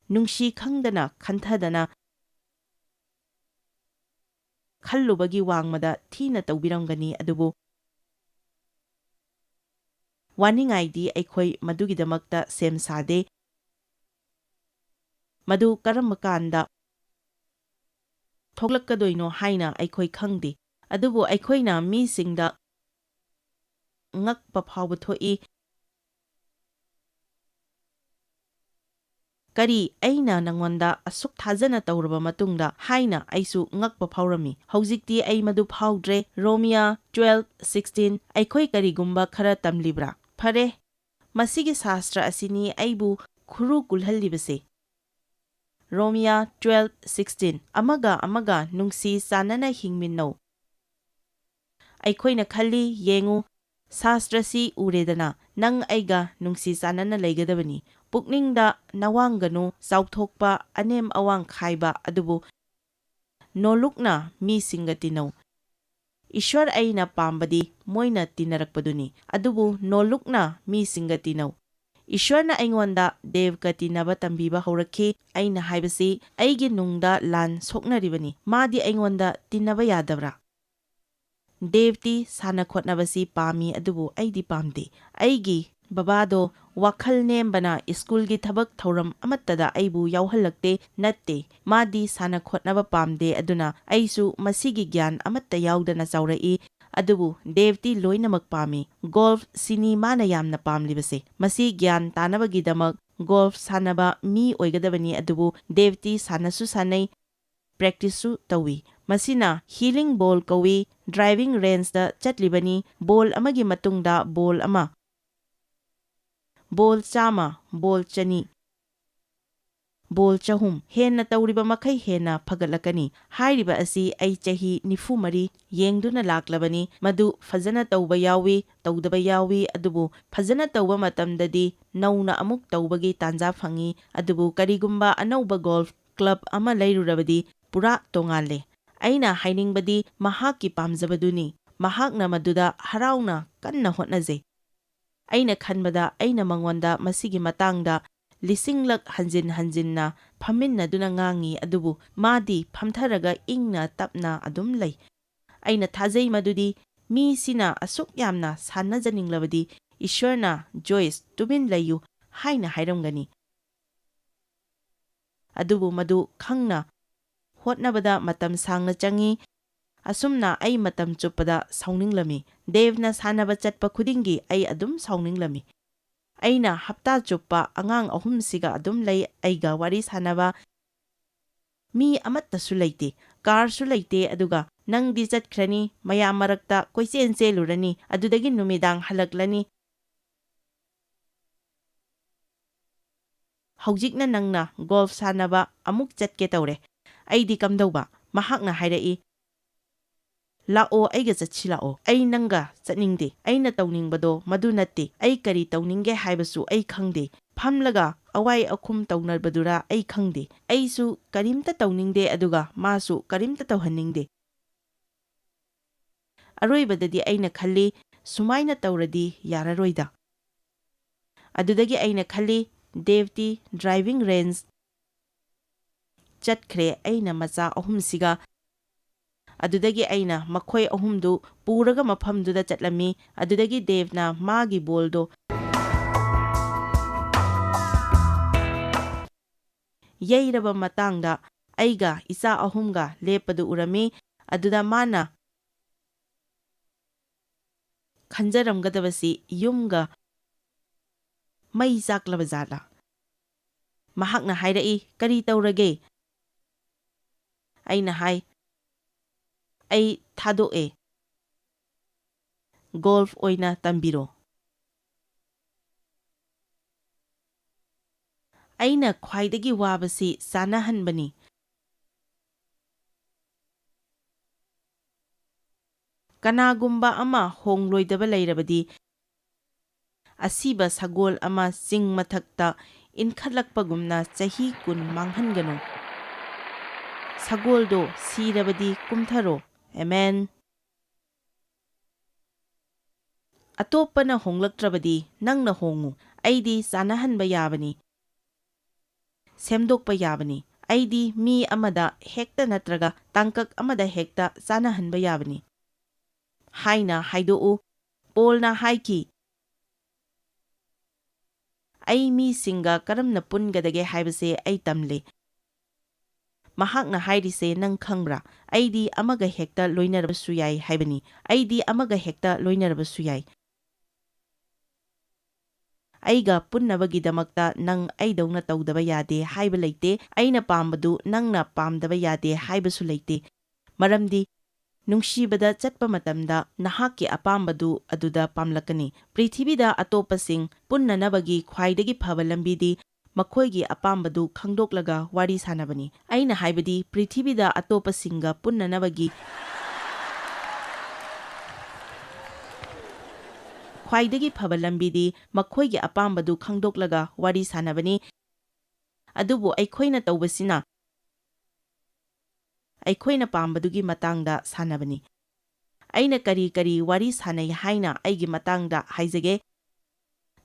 ꯅꯨꯡꯁꯤ ꯈꯪꯗꯅ ꯈꯟꯊꯗꯅ ꯈꯜꯂꯨꯕꯒꯤ ꯋꯥꯡꯃꯗ ꯊꯤꯅ ꯇꯧꯕꯤꯔꯝꯒꯅꯤ, ꯑꯗꯨꯕꯨ ꯋꯥꯅꯤꯡꯉꯥꯏꯗꯤ ꯑꯩꯈꯣꯏ ꯃꯗꯨꯒꯤꯗꯃꯛꯇ ꯁꯦꯝ ꯁꯥꯗꯦ꯫ ꯃꯗꯨ ꯀꯔꯝꯕ ꯀꯥꯟꯗ ꯊꯣꯛꯂꯛꯀꯗꯣꯏꯅꯣ ꯍꯥꯏꯅ ꯑꯩꯈꯣꯏ ꯈꯪꯗꯦ, ꯑꯗꯨꯕꯨ ꯑꯩꯈꯣꯏꯅ ꯃꯤꯁꯤꯡꯗ ꯉꯛꯄ ꯐꯥꯎꯕ ꯊꯣꯛꯏ꯫ "ꯀꯔꯤ, ꯑꯩꯅ ꯅꯉꯣꯟꯗ ꯑꯁꯨꯛ ꯊꯥꯖꯅ ꯇꯧꯔꯕ ꯃꯇꯨꯡꯗ?" ꯍꯥꯏꯅ ꯑꯩꯁꯨ ꯉꯛꯄ ꯐꯥꯎꯔꯝꯃꯤ꯫ ꯍꯧꯖꯤꯛꯇꯤ ꯑꯩ ꯃꯗꯨ ꯐꯥꯎꯗ꯭ꯔꯦ꯫ ꯔꯣꯃꯤꯌꯥ twelve sixteen, ꯑꯩꯈꯣꯏ ꯀꯔꯤꯒꯨꯝꯕ ꯈꯔ ꯇꯝꯂꯤꯕ꯭ꯔꯥ? ꯐꯔꯦ, ꯃꯁꯤꯒꯤ ꯁꯥꯁꯇ꯭ꯔ ꯑꯁꯤꯅꯤ ꯑꯩꯕꯨ ꯈꯨꯔꯨ ꯀꯨꯜꯍꯜꯂꯤꯕꯁꯦ꯫ ꯔꯣꯃꯤꯌꯥ twelve sixteen, "ꯑꯃꯒ ꯑꯃꯒ ꯅꯨꯡꯁꯤ ꯆꯥꯟꯅꯅ ꯍꯤꯡꯃꯤꯟꯅꯧ"꯫ ꯑꯩꯈꯣꯏꯅ ꯈꯜꯂꯤ, ꯌꯦꯡꯉꯨ, ꯁꯥꯁꯇ꯭ꯔꯁꯤ ꯎꯔꯦꯗꯅ, ꯅꯪ ꯑꯩꯒ ꯅꯨꯡꯁꯤ ꯆꯥꯟꯅꯅ ꯂꯩꯒꯗꯕꯅꯤ꯫ ꯄꯨꯛꯅꯤꯡꯗ ꯅꯋꯥꯡꯒꯅꯨ, ꯆꯥꯎꯊꯣꯛꯄ, ꯑꯅꯦꯝ ꯑꯋꯥꯡ ꯈꯥꯏꯕ, ꯑꯗꯨꯕꯨ ꯅꯣꯂꯨꯛꯅ ꯃꯤꯁꯤꯡꯒ ꯇꯤꯟꯅꯧ꯫ ꯏꯁ꯭ꯋꯔ ꯑꯩꯅ ꯄꯥꯝꯕꯗꯤ ꯃꯣꯏꯅ ꯇꯤꯟꯅꯔꯛꯄꯗꯨꯅꯤ, ꯑꯗꯨꯕꯨ ꯅꯣꯂꯨꯛꯅ ꯃꯤꯁꯤꯡꯒ ꯇꯤꯟꯅꯧ꯫ ꯏꯁ꯭ꯋꯔꯅ ꯑꯩꯉꯣꯟꯗ ꯗꯦꯕꯀ ꯇꯤꯟꯅꯕ ꯇꯝꯕꯤꯕ ꯍꯧꯔꯛꯈꯤ꯫ ꯑꯩꯅ ꯍꯥꯏꯕꯁꯤ, ꯑꯩꯒꯤ ꯅꯨꯡꯗ ꯂꯥꯟ ꯁꯣꯛꯅꯔꯤꯕꯅꯤ꯫ ꯃꯥꯗꯤ ꯑꯩꯉꯣꯟꯗ ꯇꯤꯟꯅꯕ ꯌꯥꯗꯕ꯭ꯔꯥ? ꯗꯦꯕꯇꯤ ꯁꯥꯟꯅ ꯈꯣꯠꯅꯕꯁꯤ ꯄꯥꯝꯃꯤ, ꯑꯗꯨꯕꯨ ꯑꯩꯗꯤ ꯄꯥꯝꯗꯦ꯫ ꯑꯩꯒꯤ ꯕꯕꯥꯗꯣ ꯋꯥꯈꯜ ꯅꯦꯝꯕꯅ ꯁ꯭ꯀꯨꯜꯒꯤ ꯊꯕꯛ ꯊꯧꯔꯝ ꯑꯃꯠꯇꯗ ꯑꯩꯕꯨ ꯌꯥꯎꯍꯜꯂꯛꯇꯦ꯫ ꯅꯠꯇꯦ, ꯃꯥꯗꯤ ꯁꯥꯟꯅ ꯈꯣꯠꯅꯕ ꯄꯥꯝꯗꯦ, ꯑꯗꯨꯅ ꯑꯩꯁꯨ ꯃꯁꯤꯒꯤ ꯒ꯭ꯌꯥꯟ ꯑꯃꯠꯇ ꯌꯥꯎꯗꯅ ꯆꯥꯎꯔꯛꯏ꯫ ꯑꯗꯨꯕꯨ ꯗꯦꯕꯇꯤ ꯂꯣꯏꯅꯃꯛ ꯄꯥꯝꯃꯤ꯫ ꯒꯣꯜꯐ ꯁꯤꯅꯤ ꯃꯥꯅ ꯌꯥꯝꯅ ꯄꯥꯝꯂꯤꯕꯁꯦ꯫ ꯃꯁꯤ ꯒ꯭ꯌꯥꯟ ꯇꯥꯅꯕꯒꯤꯗꯃꯛ ꯒꯣꯜꯐ ꯁꯥꯟꯅꯕ ꯃꯤ ꯑꯣꯏꯒꯗꯕꯅꯤ, ꯑꯗꯨꯕꯨ ꯗꯦꯕꯇꯤ ꯁꯥꯟꯅꯁꯨ ꯁꯥꯟꯅꯩ, ꯄ꯭ꯔꯦꯛꯇꯤꯁꯁꯨ ꯇꯧꯏ꯫ ꯃꯁꯤꯅ ꯍꯤꯂꯤꯡ ꯕꯣꯜ ꯀꯧꯏ꯫ ꯗ꯭ꯔꯥꯏꯚꯤꯡ ꯔꯦꯟꯖꯇ ꯆꯠꯂꯤꯕꯅꯤ꯫ ꯕꯣꯜ ꯑꯃꯒꯤ ꯃꯇꯨꯡꯗ ꯕꯣꯜ ꯑꯃ, ꯕꯣꯜ ꯆꯥꯝꯃ, ꯕꯣꯜ ꯆꯅꯤ, ꯕꯣꯜ ꯆꯍꯨꯝ, ꯍꯦꯟꯅ ꯇꯧꯔꯤꯕ ꯃꯈꯩ ꯍꯦꯟꯅ ꯐꯒꯠꯂꯛꯀꯅꯤ꯫ ꯍꯥꯏꯔꯤꯕ ꯑꯁꯤ ꯑꯩ ꯆꯍꯤ ꯅꯤꯐꯨ ꯃꯔꯤ ꯌꯦꯡꯗꯨꯅ ꯂꯥꯛꯂꯕꯅꯤ꯫ ꯃꯗꯨ ꯐꯖꯅ ꯇꯧꯕ ꯌꯥꯎꯏ, ꯇꯧꯗꯕ ꯌꯥꯎꯏ, ꯑꯗꯨꯕꯨ ꯐꯖꯅ ꯇꯧꯕ ꯃꯇꯝꯗꯗꯤ ꯅꯧꯅ ꯑꯃꯨꯛ ꯇꯧꯕꯒꯤ ꯇꯥꯟꯖꯥ ꯐꯪꯏ꯫ ꯑꯗꯨꯕꯨ ꯀꯔꯤꯒꯨꯝꯕ ꯑꯅꯧꯕ ꯒꯣꯜꯐ ꯀ꯭ꯂꯕ ꯑꯃ ꯂꯩꯔꯨꯔꯕꯗꯤ ꯄꯨꯔꯥ ꯇꯣꯉꯥꯜꯂꯦ꯫ ꯑꯩꯅ ꯍꯥꯏꯅꯤꯡꯕꯗꯤ ꯃꯍꯥꯛꯀꯤ ꯄꯥꯝꯖꯕꯗꯨꯅꯤ꯫ ꯃꯍꯥꯛꯅ ꯃꯗꯨꯗ ꯍꯔꯥꯎꯅ ꯀꯟꯅ ꯍꯣꯠꯅꯖꯩ꯫ ꯑꯩꯅ ꯈꯟꯕꯗ ꯑꯩꯅ ꯃꯉꯣꯟꯗ ꯃꯁꯤꯒꯤ ꯃꯇꯥꯡꯗ ꯂꯤꯁꯤꯡꯂꯛ ꯍꯟꯖꯤꯟ ꯍꯟꯖꯤꯟꯅ ꯐꯝꯃꯤꯟꯅꯗꯨꯅ ꯉꯥꯡꯉꯤ, ꯑꯗꯨꯕꯨ ꯃꯥꯗꯤ ꯐꯝꯊꯔꯒ ꯏꯪꯅ ꯇꯞꯅ ꯑꯗꯨꯝ ꯂꯩ꯫ ꯑꯩꯅ ꯊꯥꯖꯩ ꯃꯗꯨꯗꯤ ꯃꯤꯁꯤꯅ ꯑꯁꯨꯛ ꯌꯥꯝꯅ ꯁꯥꯟꯅꯖꯅꯤꯡꯂꯕꯗꯤ ꯏꯁ꯭ꯋꯔꯅ "ꯖꯣꯏꯁ, ꯇꯨꯃꯤꯟ ꯂꯩꯌꯨ" ꯍꯥꯏꯅ ꯍꯥꯏꯔꯝꯒꯅꯤ꯫ ꯑꯗꯨꯕꯨ ꯃꯗꯨ ꯈꯪꯅ ꯍꯣꯠꯅꯕꯗ ꯃꯇꯝ ꯁꯥꯡꯅ ꯆꯪꯏ꯫ ꯑꯁꯨꯝꯅ ꯑꯩ ꯃꯇꯝ ꯆꯨꯞꯄꯗ ꯁꯥꯎꯅꯤꯡꯂꯝꯃꯤ꯫ ꯗꯦꯕꯅ ꯁꯥꯟꯅꯕ ꯆꯠꯄ ꯈꯨꯗꯤꯡꯒꯤ ꯑꯩ ꯑꯗꯨꯝ ꯁꯥꯎꯅꯤꯡꯂꯝꯃꯤ꯫ ꯑꯩꯅ ꯍꯞꯇꯥ ꯆꯨꯞꯄ ꯑꯉꯥꯡ ꯑꯍꯨꯝꯁꯤꯒ ꯑꯗꯨꯝ ꯂꯩ, ꯑꯩꯒ ꯋꯥꯔꯤ ꯁꯥꯟꯅꯕ ꯃꯤ ꯑꯃꯠꯇꯁꯨ ꯂꯩꯇꯦ꯫ ꯀꯥꯔꯁꯨ ꯂꯩꯇꯦ, ꯑꯗꯨꯒ ꯅꯪꯗꯤ ꯆꯠꯈ꯭ꯔꯅꯤ, ꯃꯌꯥꯝ ꯃꯔꯛꯇ ꯀꯣꯏꯆꯦꯟ ꯆꯦꯜꯂꯨꯔꯅꯤ, ꯑꯗꯨꯗꯒꯤ ꯅꯨꯃꯤꯗꯥꯡ ꯍꯜꯂꯛꯂꯅꯤ꯫ "ꯍꯧꯖꯤꯛꯅ ꯅꯪꯅ ꯒꯣꯜꯐ ꯁꯥꯟꯅꯕ ꯑꯃꯨꯛ ꯆꯠꯀꯦ ꯇꯧꯔꯦ꯫ ꯑꯩꯗꯤ ꯀꯝꯗꯧꯕ?" ꯃꯍꯥꯛꯅ ꯍꯥꯏꯔꯛꯏ꯫ "ꯂꯥꯛꯑꯣ, ꯑꯩꯒ ꯆꯠꯁꯤ ꯂꯥꯛꯑꯣ꯫ ꯑꯩ ꯅꯪꯒ ꯆꯠꯅꯤꯡꯗꯦ꯫ ꯑꯩꯅ ꯇꯧꯅꯤꯡꯕꯗꯣ ꯃꯗꯨ ꯅꯠꯇꯦ꯫ ꯑꯩ ꯀꯔꯤ ꯇꯧꯅꯤꯡꯒꯦ ꯍꯥꯏꯕꯁꯨ ꯑꯩ ꯈꯪꯗꯦ꯫ ꯐꯝꯂꯒ ꯑꯋꯥꯏ ꯑꯈꯨꯝ ꯇꯧꯅꯕꯗꯨꯔꯥ ꯑꯩ ꯈꯪꯗꯦ꯫ ꯑꯩꯁꯨ ꯀꯔꯤꯝꯇ ꯇꯧꯅꯤꯡꯗꯦ, ꯑꯗꯨꯒ ꯃꯥꯁꯨ ꯀꯔꯤꯝꯇ ꯇꯧꯍꯟꯅꯤꯡꯗꯦ꯫ ꯑꯔꯣꯏꯕꯗꯗꯤ ꯑꯩꯅ ꯈꯜꯂꯤ, ꯁꯨꯃꯥꯏꯅ ꯇꯧꯔꯗꯤ ꯌꯥꯔꯔꯣꯏꯗ꯫ ꯑꯗꯨꯗꯒꯤ ꯑꯩꯅ ꯈꯜꯂꯤ, ꯗꯦꯕꯇꯤ ꯗ꯭ꯔꯥꯏꯚꯤꯡ ꯔꯦꯟꯖ ꯆꯠꯈ꯭ꯔꯦ, ꯑꯩꯅ ꯃꯆꯥ ꯑꯍꯨꯝꯁꯤꯒ꯫ ꯑꯗꯨꯗꯒꯤ ꯑꯩꯅ ꯃꯈꯣꯏ ꯑꯍꯨꯝꯗꯨ ꯄꯨꯔꯒ ꯃꯐꯝꯗꯨꯗ ꯆꯠꯂꯝꯃꯤ꯫ ꯑꯗꯨꯗꯒꯤ ꯗꯦꯕꯅ ꯃꯥꯒꯤ ꯕꯣꯜꯗꯣ ꯌꯩꯔꯕ ꯃꯇꯥꯡꯗ ꯑꯩꯒ ꯏꯆꯥ ꯑꯍꯨꯝꯒ ꯂꯦꯞꯄꯗꯨ ꯎꯔꯝꯃꯤ꯫ ꯑꯗꯨꯗ ꯃꯥꯅ ꯈꯟꯖꯔꯝꯒꯗꯕꯁꯤ ꯌꯨꯝꯒ ꯃꯩ ꯆꯥꯛꯂꯕ ꯖꯥꯠꯂꯥ? ꯃꯍꯥꯛꯅ ꯍꯥꯏꯔꯛꯏ, "ꯀꯔꯤ ꯇꯧꯔꯒꯦ?" ꯑꯩꯅ ꯍꯥꯏ, "ꯑꯩ ꯊꯥꯗꯣꯛꯑꯦ꯫ ꯒꯣꯜꯐ ꯑꯣꯏꯅ ꯇꯝꯕꯤꯔꯣ꯫" ꯑꯩꯅ ꯈ꯭ꯋꯥꯏꯗꯒꯤ ꯋꯥꯕꯁꯤ ꯆꯥꯅꯍꯟꯕꯅꯤ꯫ ꯀꯅꯥꯒꯨꯝꯕ ꯑꯃ ꯍꯣꯡꯂꯣꯏꯗꯕ ꯂꯩꯔꯕꯗꯤ, ꯑꯁꯤꯕ ꯁꯒꯣꯜ ꯑꯃ ꯆꯤꯡ ꯃꯊꯛꯇ ꯏꯟꯈꯠꯂꯛꯄꯒꯨꯝꯅ ꯆꯍꯤ ꯀꯨꯟ ꯃꯥꯡꯍꯟꯒꯅꯨ꯫ ꯁꯒꯣꯜꯗꯣ ꯁꯤꯔꯕꯗꯤ ꯀꯨꯝꯊꯔꯣ꯫ ꯑꯦꯃꯦꯟ꯫ ꯑꯇꯣꯞꯄꯅ ꯍꯣꯡꯂꯛꯇ꯭ꯔꯕꯗꯤ ꯅꯪꯅ ꯍꯣꯡꯉꯨ꯫ ꯑꯩꯗꯤ ꯆꯥꯅꯍꯟꯕ ꯌꯥꯕꯅꯤ꯫ ꯁꯦꯝꯗꯣꯛꯄ ꯌꯥꯕꯅꯤ꯫ ꯑꯩꯗꯤ ꯃꯤ ꯑꯃꯗ ꯍꯦꯛꯇ ꯅꯠꯇ꯭ꯔꯒ ꯇꯥꯡꯀꯛ ꯑꯃꯗ ꯍꯦꯛꯇ ꯆꯥꯅꯍꯟꯕ ꯌꯥꯕꯅꯤ" ꯍꯥꯏꯅ ꯍꯥꯏꯗꯣꯛꯎ꯫ ꯄꯣꯜꯅ ꯍꯥꯏꯈꯤ, "ꯑꯩ ꯃꯤꯁꯤꯡꯒ ꯀꯔꯝꯅ ꯄꯨꯟꯒꯗꯒꯦ ꯍꯥꯏꯕꯁꯦ ꯑꯩ ꯇꯝꯂꯦ"꯫ ꯃꯍꯥꯛꯅ ꯍꯥꯏꯔꯤꯁꯦ ꯅꯪ ꯈꯪꯕ꯭ꯔꯥ? "ꯑꯩꯗꯤ ꯑꯃꯒ ꯍꯦꯛꯇ ꯂꯣꯏꯅꯔꯕꯁꯨ ꯌꯥꯏ" ꯍꯥꯏꯕꯅꯤ꯫ "ꯑꯩꯗꯤ ꯑꯃꯒ ꯍꯦꯛꯇ ꯂꯣꯏꯅꯔꯕꯁꯨ ꯌꯥꯏ"꯫ ꯑꯩꯒ ꯄꯨꯟꯅꯕꯒꯤꯗꯃꯛꯇ ꯅꯪ ꯑꯩꯗꯧꯅ ꯇꯧꯗꯕ ꯌꯥꯗꯦ ꯍꯥꯏꯕ ꯂꯩꯇꯦ, ꯑꯩꯅ ꯄꯥꯝꯕꯗꯨ ꯅꯪꯅ ꯄꯥꯝꯗꯕ ꯌꯥꯗꯦ ꯍꯥꯏꯕꯁꯨ ꯂꯩꯇꯦ꯫ ꯃꯔꯝꯗꯤ ꯅꯨꯡꯁꯤꯕꯗ ꯆꯠꯄ ꯃꯇꯝꯗ ꯅꯍꯥꯛꯀꯤ ꯑꯄꯥꯝꯕꯗꯨ ꯑꯗꯨꯗ ꯄꯥꯝꯂꯛꯀꯅꯤ꯫ ꯄ꯭ꯔꯤꯊꯤꯕꯤꯗ ꯑꯇꯣꯞꯄꯁꯤꯡ ꯄꯨꯟꯅꯅꯕꯒꯤ ꯈ꯭ꯋꯥꯏꯗꯒꯤ ꯐꯕ ꯂꯝꯕꯤꯗꯤ ꯃꯈꯣꯏꯒꯤ ꯑꯄꯥꯝꯕꯗꯨ ꯈꯪꯗꯣꯛꯂꯒ ꯋꯥꯔꯤ ꯁꯥꯅꯕꯅꯤ꯫ ꯑꯩꯅ ꯍꯥꯏꯕꯗꯤ ꯄ꯭ꯔꯤꯊꯤꯕꯤꯗ ꯑꯇꯣꯞꯄꯁꯤꯡꯒ ꯄꯨꯟꯅꯅꯕꯒꯤ ꯈ꯭ꯋꯥꯏꯗꯒꯤ ꯐꯕ ꯂꯝꯕꯤꯗꯤ ꯃꯈꯣꯏꯒꯤ ꯑꯄꯥꯝꯕꯗꯨ ꯈꯪꯗꯣꯛꯂꯒ ꯋꯥꯔꯤ ꯁꯥꯅꯕꯅꯤ꯫ ꯑꯗꯨꯕꯨ ꯑꯩꯈꯣꯏꯅ ꯇꯧꯕꯁꯤꯅ ꯑꯩꯈꯣꯏꯅ ꯄꯥꯝꯕꯗꯨꯒꯤ ꯃꯇꯥꯡꯗ ꯁꯥꯟꯅꯕꯅꯤ꯫ ꯑꯩꯅ ꯀꯔꯤ ꯀꯔꯤ ꯋꯥꯔꯤ ꯁꯥꯟꯅꯩ ꯍꯥꯏꯅ ꯑꯩꯒꯤ ꯃꯇꯥꯡꯗ ꯍꯥꯏꯖꯒꯦ꯫